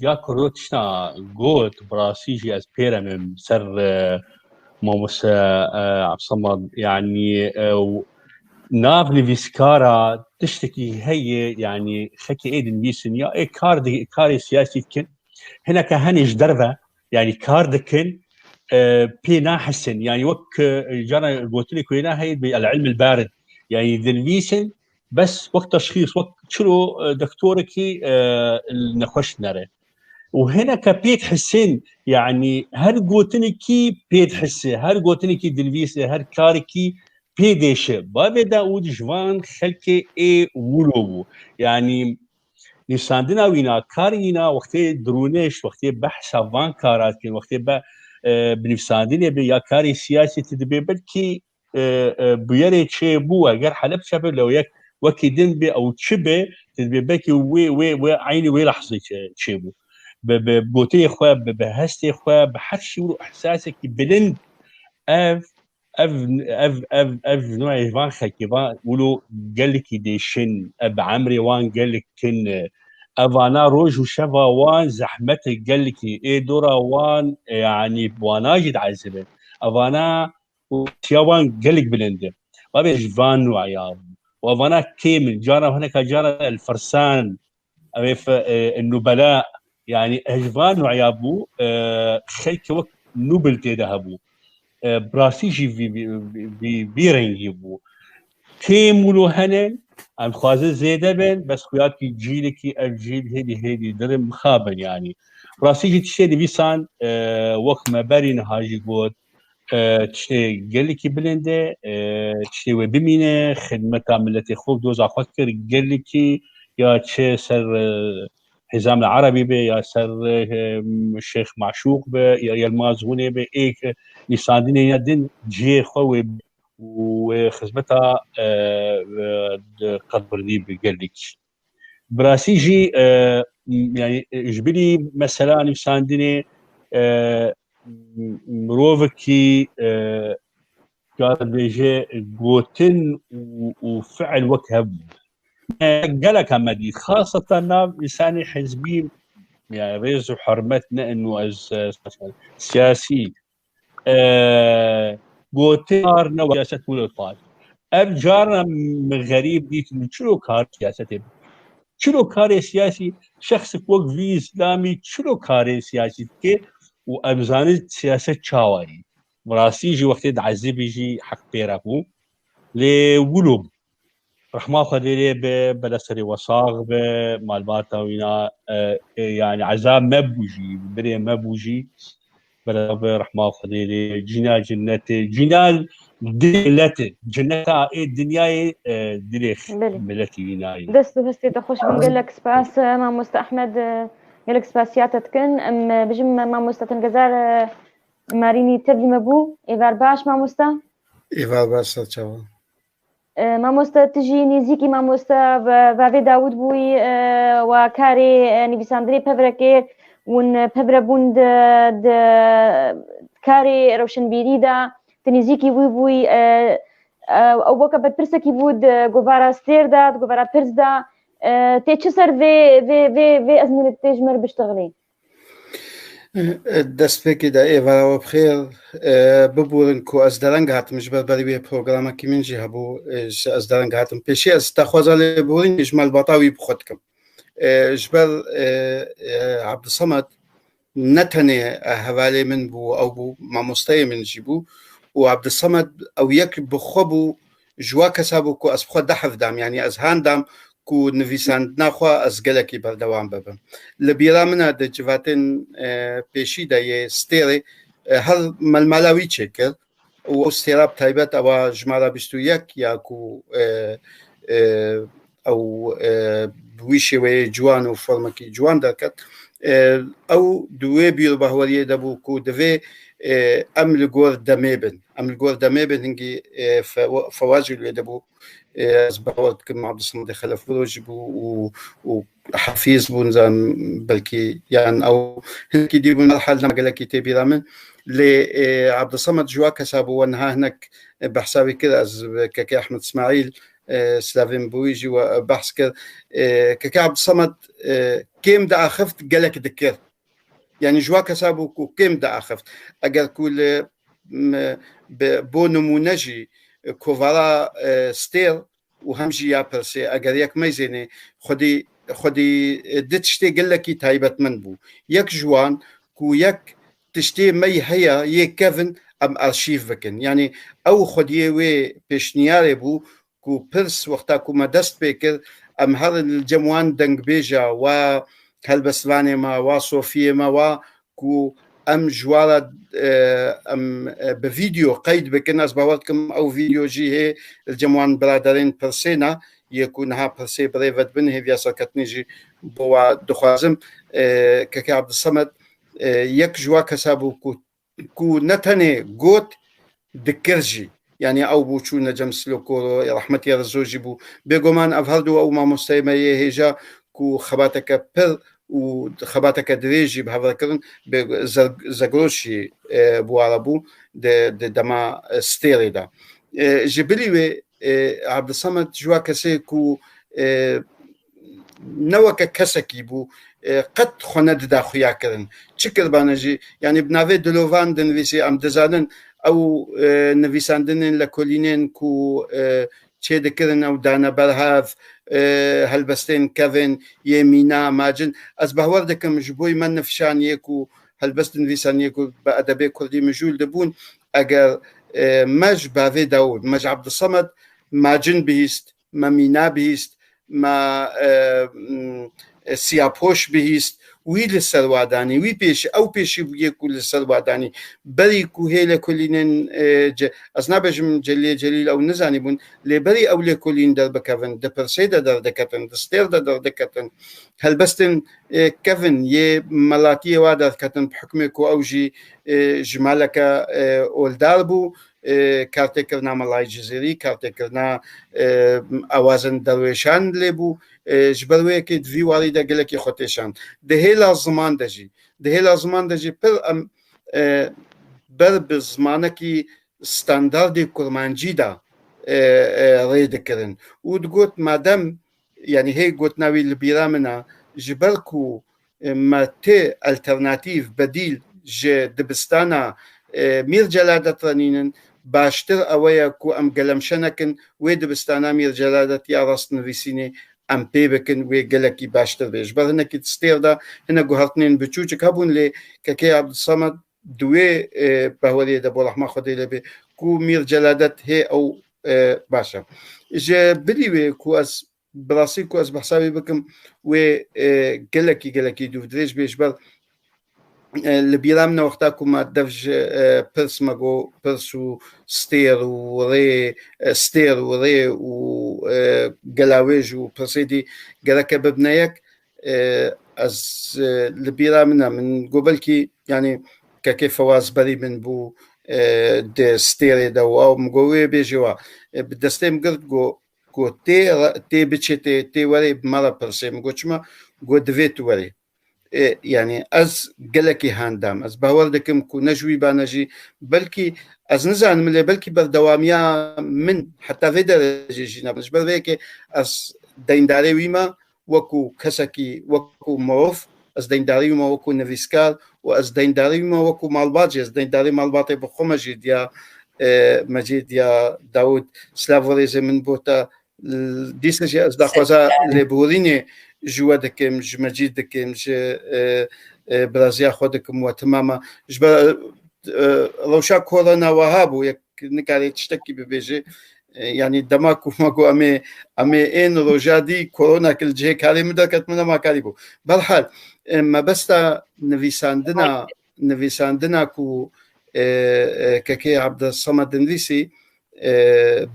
ya Kurdo tişta got, bi rastî jî ez pêre me ser, e, mamoste, e, Ebdulsamad, yanî, e, û nav nivîskara tiştekî heye, yanî xelkê ê dinivîsin ya ê kar di-, karê siyasî dikin, hineke henê ji derve, yanî kar dikin, e, pê nahisin. Yanî wek, e, cara gotinê ku hêna heye, bi el-ilm el-barid. Yanî dinivîsin, bes wek teşxîs, wek çilo, e, doktorekî, e, nexweş nere. Û hineke pê dihisin, yanî her gotinekî pê dihisi, her gotinekî dinivîse, her karekî pê dêşe. Bavê Dawûd ji van xelkê ê wilo bû. Yanî nivîsandina wîna, karê wîna, wextê dirûnişt, wextê behsa van kara dikin, wextê be, e, bi nivîsandinê be ya karê siyasî tu dibê belkî, e, e, bûyerê çêbû, eger Helebçe be, lew yek wekî din be, ew çi be, tu dibê belkî wê, wê, wê eynî wê lehzê çê-, çêbû. Bi, bi gotiyê xwe, bi, bi hestê xwe, bi her şî û ihsasekî bilind ev ev, ev, ev, ev nû van xelkê van wilo gelekî dêşin, ev bi emrê wan gelek kin, evana roj û şeva wan zehmet e gelekî, ê dora wan, e, yanî wana jî diezibin. Evana û tiya wan gelek bilind e. Bavê ji van nû ya bû. Û evana kêm in. Cara hineka cara el firsan, ev ê fe-, e, nubela, yanî ji van nû ya bû, e, xelkê wek nûbil tê de hebû. E, bi rastî jî vî, vî, vî, vî, vî rengî bû. Kêm wilo hene, em dixwazin zêde bin, bes xuya kî cîlekî ev cîl hêdî hêdî dirin mixabin yanî. Bi rastî jî tiştê nivîsan, e, wek me berî niha jî got, e, tiştê gelekî bilind e, e, tiştê wê bimîne, xidmeta miletê xwe û doza xwe kir, gelekî ya çi ser, e, Hizam el Erebî be, ya ser, e, Şêx Maşûq be, ya Yilmaz Hûnê be, ê nivîsandinê ya din cihê xwe wê û wê xizmeta, e, e, di qedbirdî bi gelekî. Bi rastî jî, e, m-, yanî, e, ji bilî mesela nivîsandinê, e, m-, mirovekî, e, ka dibêje gotin û, û fiil wek hev bû. E, gelek me dît, xaseten nav însanê hizbî, yani rêz û hurmet ne inu ez, e, siyasî, e, gotin kar ne siyaset wilo kar. Ev cara min xerîb dît, çilo kar siyasetê bike? Çilo karê siyasî, şexsek wek vî îslamî çilo karê siyasî dike û em zanin siyaset çawa ye? Bi rastî jî wextê diezibî jî heq pê re bû. Lê wilo bû. Rehma Xwedê lê be, bela serê we sax be, malbata wîna, e, e, yani ezab me bû jî, birê me bû jî. Bela be rehma Xwedê lê, cîna cinnetê, cîna dilê milletê, cinneta ê dinyayê, e, dilê x-, Belê. Milletî wîna ye. Dest û hestê te xweş bin, gelek spas, e, mamoste Ehmed, e, gelek spasiya te dikin. Em, e, bijim me mamoste Tengezar, e, Marînî tevlî me bû. Êvar baş mamoste. Êvar baş, ser çavan. E, mamoste, tu jî nêzîkî mamoste ve-, Vavê Dawûd bûyî, e, wa karê, e, nivîsandinê pevre kir, hûn pevre bûn di, di karê rewşenbîrî de, tu nêzîkî wî bûyî, e, E, ew weke berpirsekî bû di govara stêr de, di govara pirs de. E, tê çi ser vê, vê, vê, vê ezmûnê tê ji me re biştixilî? Destpêkê de êvara we bi xêr. E, biborin ku ez dereng hatim, ji ber berî wê programekî min jî hebû, e, ji ez dereng hatim. Pêşî ez daxwaza lêborînê ji malbata wî bi xwe dikim. E, ji ber, e, e, Abdulsamed ne tenê, e, hevalê min bû, ew bû, mamosteyê min jî bû û Abdulsamed ew yek bi xwe bû, ji wa kesa bû ku ez bi xwe dehf dam, yanî ez han dam ku nivîsandina xwe ez gelekî berdewam bibim. Li bîra min e di civatên, e, pêşî de yê stêrê, e, her melmala wî çêkir û ew stêra bi taybet ewa jimara bîst û yek ya ku, e, e, ew, e, bi wî şêweyê ciwan û formekî ciwan derket. E, ew di wê bîr û bahweriyê de bû ku divê, e, em li gor demê bin. Em li gor demê bin, hingî, e, fe-, fewa jî li wê de bû. E, ez bawer dikim Abdulsamedê Xelefuro jî bû û, û Hafîz bûn, zan belkî yan ew hinekî dî bûn, her hal nema gelekî tê bîra min. Lê, e, Abdulsamed ji wa kesa bû, we niha hinek, e, behsa wî kir, ez bi Kekê Ehmed Îsmaîl, e, silavên bi wî jî we behs kir. E, Kekê Abdulsamed, e, kêm diaxift, gelek dikir. Yanî ji wa kesa bû ku kêm diaxift. Eger ku li, m, bi, bo nimûne jî, e, kovara, e, stêr û hem jî ya pirsê, eger yek meyzênê xwedî, xwedî, e, di tiştê gelekî taybetmend bû. Yek ji wan ku yek tiştê me heye yê kevin em arşîv bikin. Yanî ew xwediyê wê pêşniyarê bû ku pirs wexta ku me dest pê kir, em herin li cem wan dengbêja, wa helbestvanê me, wa sofiyê me, wa ku em ji wa re, e, em, e, bi vîdeo qeyd bikin. Ez bawer dikim ew vîdeo jî hê li cem wan biraderên pirsê ne, yê ku niha pirsê bi rê ve dibin, hêviya serketinê jî bo wa dixwazim. E, Kekê Abdulsemed, e, yek ji wa kesa bû ku, ku ne tenê got, dikir jî. Yanî ew bû çûne cem Silokoro, rehmetî Rizo jî bû. Bêguman ev her du ew mamosteyê me yê hêja ku xebateke pir û xebateke dirêj jî bi hev re kirin, bê Zer-, Zegros jî, e, bi wa re bû di, di dema, e, stêrê de. E, ji bilî wê, e, Abdulsamed ji wa kesê ku, e, ne weke kesekî bû, e, qet xwe nedida xuya kirin. Çi kiribane jî, yanî bi navê Dilovan dinivîsî, em dizanin ew, e, nivîsandinên lekolînên ku, e, çêdikirin ew dane ber hev, e, helbestên kevin, yê mîna, macin. Ez bawer dikim ji bo me nifşan yê ku helbest dinivîsan yê ku bi edebê kurdî mijûl dibûn, eger, e, me ji bavê Dawûd, me ji Abdulsemed macin bihîst, me mîna bihîst, me, e, m, e, siyapoş bihîst, wî li ser wa danî, wî pêşî, ew pêşî bûye ku li ser wa danî. Berî ku hê lêkolînên, e, ce-, ez nabêjim Celîlê Celîl ew nizanîbûn, lê berî ew lêkolîn derbikevin, di pirsê de derdiketin, di stêr de derdiketin. Helbestên, e, kevin yê melatiyê wa derketin, bi hukmê ku ew jî, e, ji maleke, e, oldar bû, e, kartêkirina Melayê Cizîrî, kartêkirina, e, awazên derwêşan lê bû. E, ji ber wê yekê di vî warî de gelekî xwe têşand. Di hêla ziman de jî, di hêla ziman de jî pir em, e, ber bi zimanekî standardê kurmancî de, e, e, rê dikirin. Û digot, madem, yanî hê gotina wî li bîra min e, ji ber ku e, me tê alternatîf, bedîl ji dibistana, e, Mîr Celadet re nînin, baştir ew e ye ku em gelemşe nekin, wê dibistana Mîr Celadet ya rastnivîsînê em pê bikin, wê gelekî baştir bê. Ji ber hinekî di stêr de hinek guhertinên biçûçik hebûn, lê Kekê Abdulsamed di wê, e, bahweriyê de, bo rehma Xwedê lê bê, ku Mîr Celadet hê ew, e, baş e. Ji bilî wê ku ez bi rastî ku ez behsa wî bikim, wê, e, gelekî, gelekî dûvdirêj bê, ji ber, e, li bîra min e wexta ku me dev ji, e, pirs me got, pirs û stêr û rê, e, stêr û rê û, e, gelawêj û pirsê dî gereke bibine yek, e, ez, e, li bîra min e, min got belkî, yanî Kekê Fewaz berî min bû, e, di stêrê de û ew min got wê bêjê wa. E, bi destê min girt, got, got, "Tê, tê biçê, tê, tê werê bi me re pirsê." Min got, "Çima?" Got, "Divê tu werê." e, yani ez gelekî handam. Ez bawer dikim ku ne ji wî bane jî, belkî ez nizanim lê belkî berdewamiya min heta vê derecê jî nebin. Ji ber vê yekê ez deyndarê wî me wekû kesekî, wekû mirov, ez deyndarî wî me wekû nivîskar û ez deyndarî wî me wekû malbat jî. Ez deyndarî malbatê bi xwe me jî diya, e, Mecîd ya Dawud, silav û rêzê min bo te. Dîsa jî ez daxwaza lêborînê ji we dikim, ji Mecîd dikim, ji, e, e, biraziya xwe dikim we timama. Ji ber, e, rewşa korona weha bû, yek nikare tiştekî bibêje. E, yanî dema ku me got em ê, em ê ên roja dî korona ki li cihê karê min derket, min nema karî bû. Berhal, e, mebesta nivîsandina, nivîsandina ku, e, e, kekê Abdulsamed dinivîsî, e,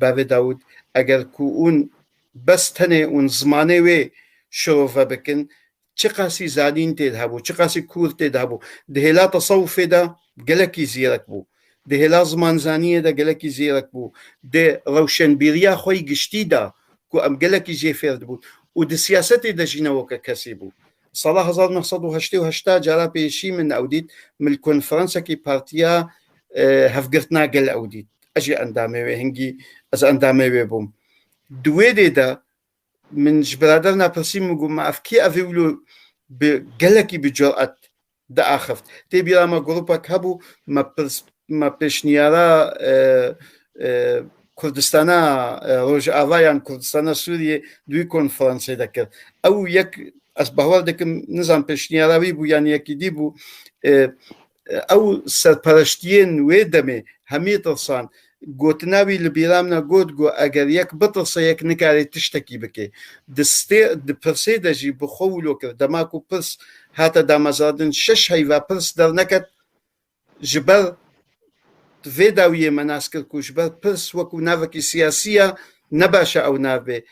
bavê Dawud, eger ku hûn bes tenê hûn zimanê wê şirove bikin, çiqasî zanîn tê de hebû, çiqasî kûr tê de hebû. Di hêla tesewufê de gelekî zîrek bû. Di hêla zimanzaniyê de gelekî zîrek bû. Di rewşenbîriya xwe yî giştî de ku em gelekî jê fêr dibûn. Û di siyasetê de jî ne weke kesî bû. Sala hezar neh sed û heştê û heşt cara pêşî min ew dît, min li konferansekî partiya, e, Hevgirtina Gel ew dît. Ez jî endamê wê, hingî ez endamê wê bûm. Di wê dê de min ji biraderna pirsî, min got, "Ma ev kî ev ê wilo bi gelekî bi curet diaxift?" Tê bîra me grûpek hebû, me pirs-, me pêşniyara, e, e, Kurdistana, e, Rojava yan Kurdistana Sûriyê di wî konferansê de kir. Ew yek, ez bawer dikim, nizam pêşniyara wî bû yan yekî dî bû, e, ew serpereştiyên wê demê hemî tirsan. Gotina wî li bîra min e, got, got, eger yek bitirse, yek nikare tiştekî bike. Di stê, di pirsê de jî bi xwe wilo kir. Dema ku pirs hate damezrandin, şeş heyva pirs derneket, ji ber vê dawiyê me nas kir ku ji ber pirs wekû navekî siyasî ya, ne baş e ew nav bê.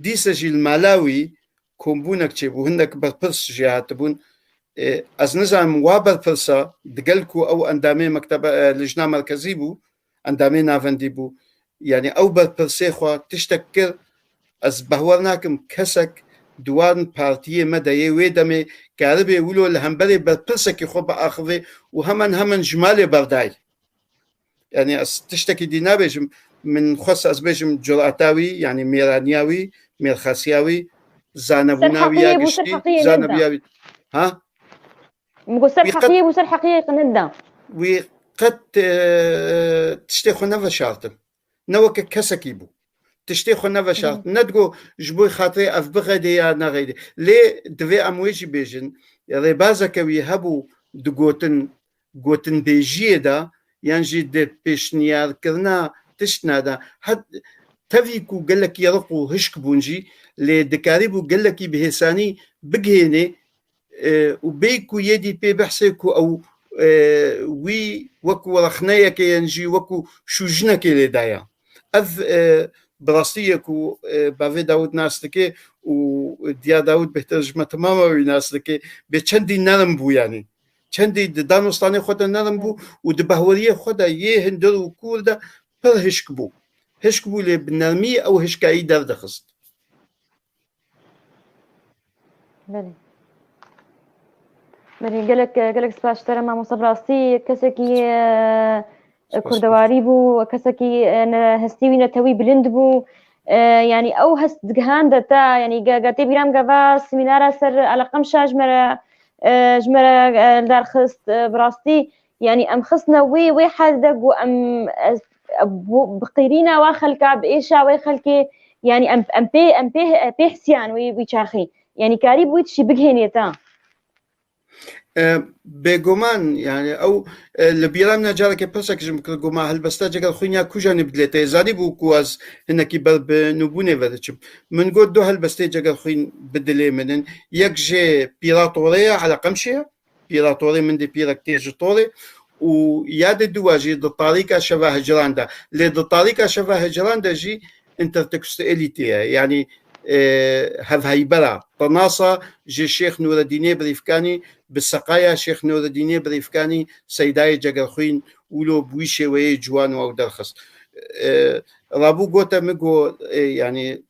Dîse jî li mala wî kombûnek çêbû, hinek berpirs jê hatibûn. E, ez nizanim wa berpirsa, digel ku ew endamê mektebe, e, lijna merkezî bû, endamê navendî bû. Yanî ew berpirsê xwe tiştek kir, ez behwer nakim kesek di wan partiyê me de yê wê demê karibê wilo li hemberê berpirsekî xwe biaxivê û hemen hemen ji malê berdayî. Yanî ez tiştekî dî nabêjim, min xwest ez bêjim cureta wî, yanî mêraniya wî, mêrxasiya wî, zanebûna wî ya giştî, zanebiya wî. Ha? Min got ser heqiyê bû, ser heqiyê qinit da. Wî qet, e, tiştê xwe neveşartin. Ne weke kesekî bû. Tiştê xwe neveşart. Ne digo ji bo xatirê ev bixedê ya nexedê. Lê divê em wê jî bêjin. Rêbazeke wî hebû digotin, gotinbêjiyê de yan jî di pêşniyarkirina tiştna de. Het-, tevî ku gelekî riq û hişk bûn jî, lê dikarîbû gelekî bi hêsanî bigihênê, e, û bêyî ku yê dî pê behsê ku ew, e, wî wekû rexneyekê yan jî wekû şûjinekê lê daye. Ev, e, bi rastî ye ku, e, bavê Dawud nas dike û diya Dawud bêhtir ji me temama wî nas dike. Bê çendî nerm bû yanî. Çendî di danostanê xwe de nerm bû û di behweriyê xwe de yê hundir û kûr de pir hişk bû. Hişk bû lê bi nermî ew hişkayî derdixist. Belê. Belê, gelek, gelek spas ji te re mamoste, bi rastî kesekî, e, kurdewarî bû, kesekî, e, ne, hestî wî netewî bilind bû. E, yanî ew hest digihande te, yanî ge-, ge tê bîra min gava semînara ser Eleqemşa ji me re, e, ji me re, e, li dar xist, e, bi rastî, yanî em xistine wê, wê hal de ku em, e, e, bi qîrîna wa xelka, bi êşa wê xelkê, yanî em, em pê, em pê, pê hisiyan wî, wî çaxî. Yanî karî bi wî tiştî bigihênê te. E, bêguman, yani ew, e, li bîra min e, careke pirsek ji min kir, got, "Ma helbesta Cegelxwîn ya kujanî bi dilê te ye?" Zanîbû ku ez hinekî ber bi nûbûnê ve diçim. Min got, "Du helbestê Cegelxwîn bi dilê min in. Yek jê Pîra Torê ye, Eleqemşê ye. Pîra Torê min dê pîrek tê ji Torê û ya dê duwa jî di tarîka şeva hicran de. Lê di tarîka şeva hicran de jî intertextuality ye. Yanî, e, hevheybera, tenasa ji Şêx Nûredînê Birîfkanî bi seqaya Şêx Nûredînê Birîfkanî Seydayê Cegerxwîn wilo bi wî şêweyê ciwan û ew derxist. E, rabû gote min got, e, yanî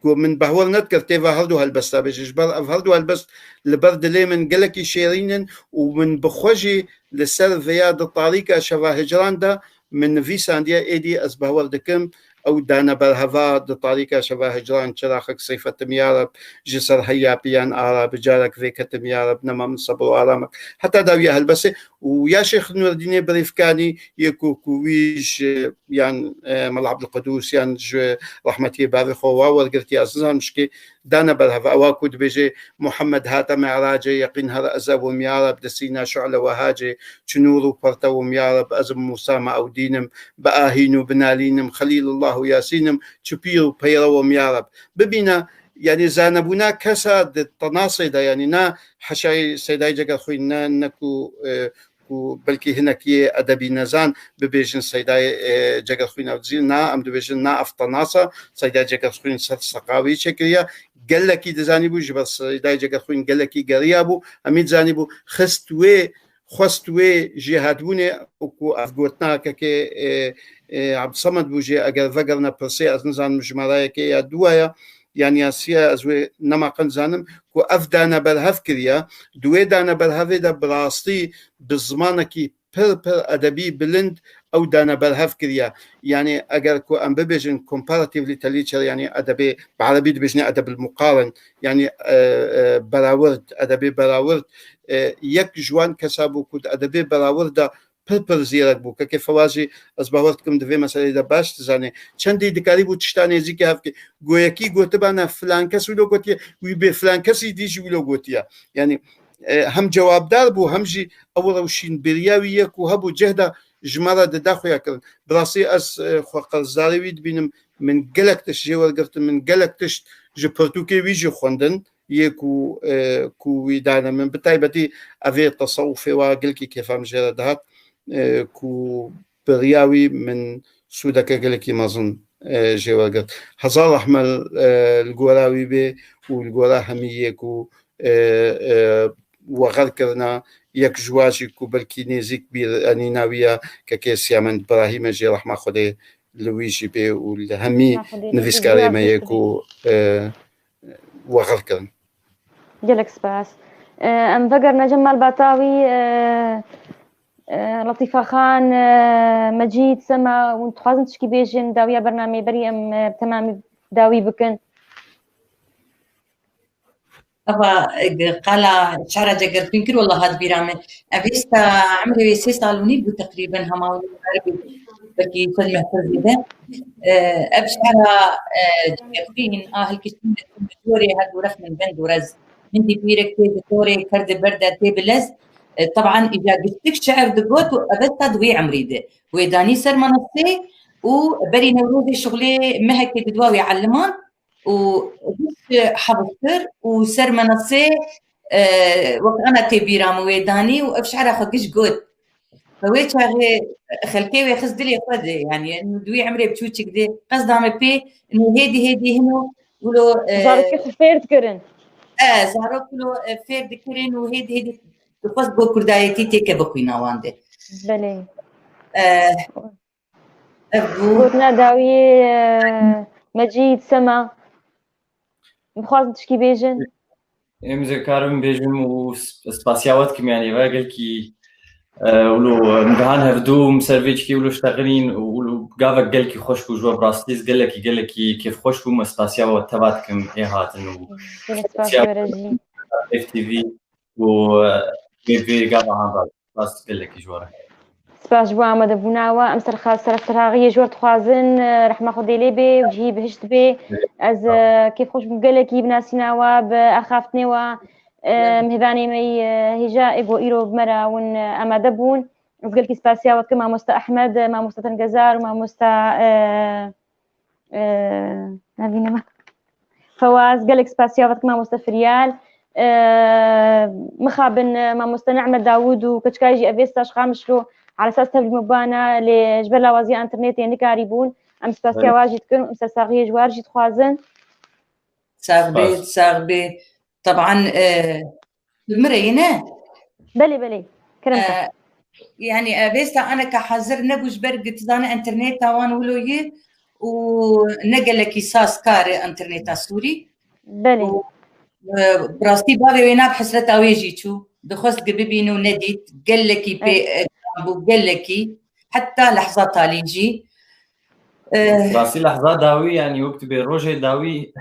Ku min behwer nedikirt tê ve her du helbesta bêje. Ji ber ev her du helbest li ber dilê min gelekî şêrîn in û min bi xwe jî li ser vêya di tarîka şeva hicran de min nivîsandiye, êdî ez behwer dikim ew dane berheva di tarîka şeva hicran, çiraxek seyfetim ya Reb, ji ser heya piyan ara bi carek vêketim ya Reb, nema min sebir û aramek. Heta dawiya helbestê û ya Şêx Nurdînê Birîfkanî yê ku, ku wî ji yan, e, Mela Abdulqudus yan ji rehmetiyê bavê xwe wa wergirtiye, ez nizanim şikê dane berheva. Ewa ku dibêje, Muhammed hate me'racê, yeqîn her ez ew im ya Reb, di sîna şu'le wehacê, çi nûr û perte wim ya Reb, ez im Mûsa me ew dînim, bi ahîn û bi nalînim, Xelîlullah û Yasînim, çi pîr û peyrew im ya Reb. Bibîne, yanî zanebûna kesa di tenasê de, yanî na heşayê Seydayê Cegerxwîn, ne, ne ku, e, ku belkî hinekî edebî nezan bibêjin Seydayê, e, Cegerxwîn ev dizî, na, em dibêjin na ev tenasa, Seydayê Cegerxwîn ser seqawî çêkiriye. Gelekî dizanîbû, ji ber Seydayê Cegerxwîn gelekî geriya bû. Em î dizanîbû, xist wê, xwest wê jêhatbûnê û ku ev gotina kekê, e, e, Ebdulsemed bû jê, eger vegerine pirsê, ez nizanim jimara yekê ya duwa ya, yan ya sî ya, ez wê nema qenc zanim, ku ev dane berhev kiriye. Di wê dane berhevê de bi rastî bi zimanekî pir pir edebî bilind ew dane berhev kiriye. Yanî eger ku em bibêjin comparative literature, yanî edebê, bi erebî dibêjin edeb el muqarin, yanî, e, e, berawird, edebê berawird, e, yek ji wan kesa bû ku di edebê berawird de pir pir zîrek bû. Kekê Fewaz jî ez bawer dikim di vê meseleyê de baş dizane. Çendî dikarîbû tişta nêzîkî hev ke. Goyekî gotibana filan kes wilo gotiye, wî bê filan kesî dî jî wilo gotiye. Yanî, e, hem cewabdar bû, hem jî ew rewşînbêriya wî ye ku hebû cih de ji me re dida xuya kirin. Bi rastî ez, e, xwe qerzdarê wî dibînim. Min gelek tişt jê wergirtin, min gelek tişt ji pirtûkê wî jî xwendin. Yê ku, e, ku wî dane min. Bi taybetî evê tesewufê wa gelkî kêfa min jê re dihat, e, ku bi riya wî min sûdeke gelekî mezin, e, jê wergirt. Hezar rehme, e, li gora wî bê û li gora hemî yê ku, e, e, wexer kirina, yek ji wa jî ku belkî nêzîk bîr, e, nîna wî ya kekê Siyamend Birahîm e, jê rehma Xwedê li wî jî bê û li hemî nivîskarê me yê ku, e, wexer kirin. Gelek spas. E, em vegerine cem malbata wî, e, e, Letîfa Xan, e, Mecîd, Sema, hûn dixwazin tişkî bêjin, dawiya bernameyê berî em, e, bi temamî dawî bikin. Eva, e, qala şara Cegerxwîn kir, wela hat bîra min. Ev êsta emrê wê sê sal û nîv bû teqrîben, hema wilo belkî çend meh pir zêde. E, ev şara, e, Cegerxwîn a hilkiştin li gorê her du rexmên ben dûrez. Min dî pîrek tê di torê, ker di ber de tê bi lez. E, teban îja giştik şiir digot û ev êsta di wê emrî de. Wê danî ser menasê û berî Newrozê şixulê mehekê di dua wê eliman û giş hevz kir û ser menasê, e, wek ana tê bîra min wê danî û ev şiira xwe giş got. Bi wê çaxê xelkê wê xist dilê xwe de, yanî, di wî emrê biçûçik de qesda me pê, û hêdî hêdî hino, wilo, e, zarokê xwe fêr dikirin. E, zarok wilo, e, fêr dikirin û hêdî hêdî dixwest bo kurdayetî têke bixwîna wan de. Belê. E, ev bû. Gotina dawiyê, e, Mecîd, Sema. Dixwazin tişkî bêjin? Em zê karim bêjim û sp-, spasiya we dikim, yanî, ve gelkî, e, wilo, em dihan hevdû, em ser vê çikê wilo ştexilîn û wilo gavek gelkî xweş bû ji we, bi rastî ez gelekî, gelekî kêfxweş bûm, ez spasiya we teva dikim, ê hatin û Gelek spas spasiya we re jî. F T V û, e, vê, vê gava han Spas gelekî ji we re. Spas ji bo amadebûna we. Em serxa-, sereftirahiyê ji we dixwazin, e, rehma Xwedê lê bê û cihî bihişt bê. Ez, e, kêfxweş bûm gelekî bi nasîna we, bi axaftinê we. E, mêvanê me yî, e, hêja ê ku îro bi me re hûn, e, amade bûn. Ez gelekî spasiya we dikim, mamoste Ehmed, e, mamoste Tengezar û mamoste, e, e, navînê me. Fewaz, gelek spasiya we dikim, mamoste Firyal. E, mixabin, e, mamoste Nehmet Dawûd û keçikayê jî ev êsta ji Qamişlo, ala esas tevlî me bana, lê ji ber lawaziya înternetê nikarîbûn. Em spasiya we jî dikin û em sersaxiyê ji we re jî dixwazin. Sax bê, sax bê. Teban, e, bi min re yê ne? Belê, belê. Kerem ke. E, yanî, e, vêsta aneka hazir nebû ji ber ku tu zanî înterneta wan wilo yê û ne gelekî sazkar e interneta Sûrî. Belê. Û, e, bi rastî bavê wê nav hesreta wê jî çû. Dixwest ki bibîn û nedît. Gelekî pê, e, bû, gelekî. Heta lehza talî jî. E, Rastî lehza dawî, yanî wek tu bê rojê dawî,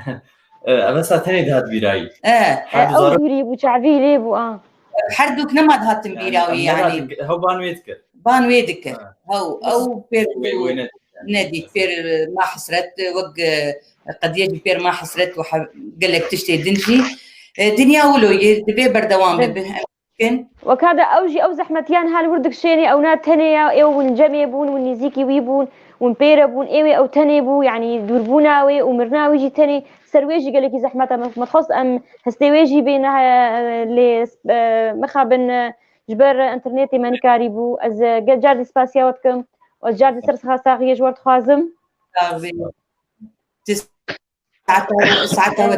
e, ev esa tenê dihat bîrayî. e, Her du Ew zarok dûrî bû, çavî lê bû a. Her du nema dihatin bîra wî, yanî. Hew ban wê dikir. Ban wê dikir. Ha. Hew, ew pêr Wê, wê ne- nedît, pêr, e, ma hesret, e, wek, e, qediye jî pêr ma hesret û he-, gelek tiştê din jî. E, dinya wilo ye, divê berdewam Bin. bibe. Em bikin. Weka de ew jî ew zehmetiyan hal wir dikşênê, ew na tenê ya, ew win cemê bûn, win nêzîkî wî bûn, win pêre bûn, ê wê ew tenê bû, yanî dûrbûna wê û mirina wî jî tenê, ser wê jî gelekî zehmet e. Me, me dixwest em hestê wê jî bêne, e, lê, e, mixabin, e, ji ber internetê me nikarî bû. Ez, e, ge-, car dî spasiya we dikim. Ez car dî ser saxiyê ji we dixwazim. Saxiyê. Saeta, saeta we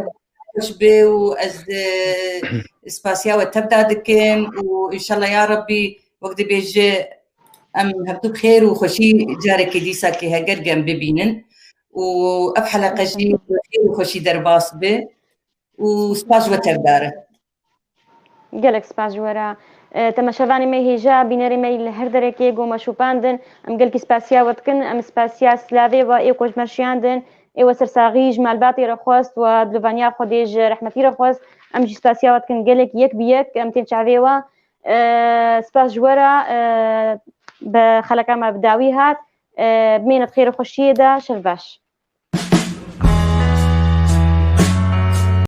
xweş be û ez, e, spasiya we tevda dikim û înşallah ya Rabbî wek dibêje em hevdû bi xêr û xweşî carekê dîsa kê heger gem bibînin û ev heleqe jî bi xêr û xweşî derbas be û spas ji we tevdar e. Gelek spas ji we re. E, temaşevanê me hêja, bînerê me li her derekê ku me şopandin, em gelkî spasiya we dikin, em spasiya silavê we ê ku ji me şiyandin, ê we sersaxî ji malbatê re xwest, we dilovaniya Xwedê ji rehmetî re xwest, em jî spasiya we dikin gelek yek bi yek, em tên çavê we. E, spas ji we re, e, bi xeleka me bi dawî hat, e, bimêne di xêr û xweşiyê de, şev baş.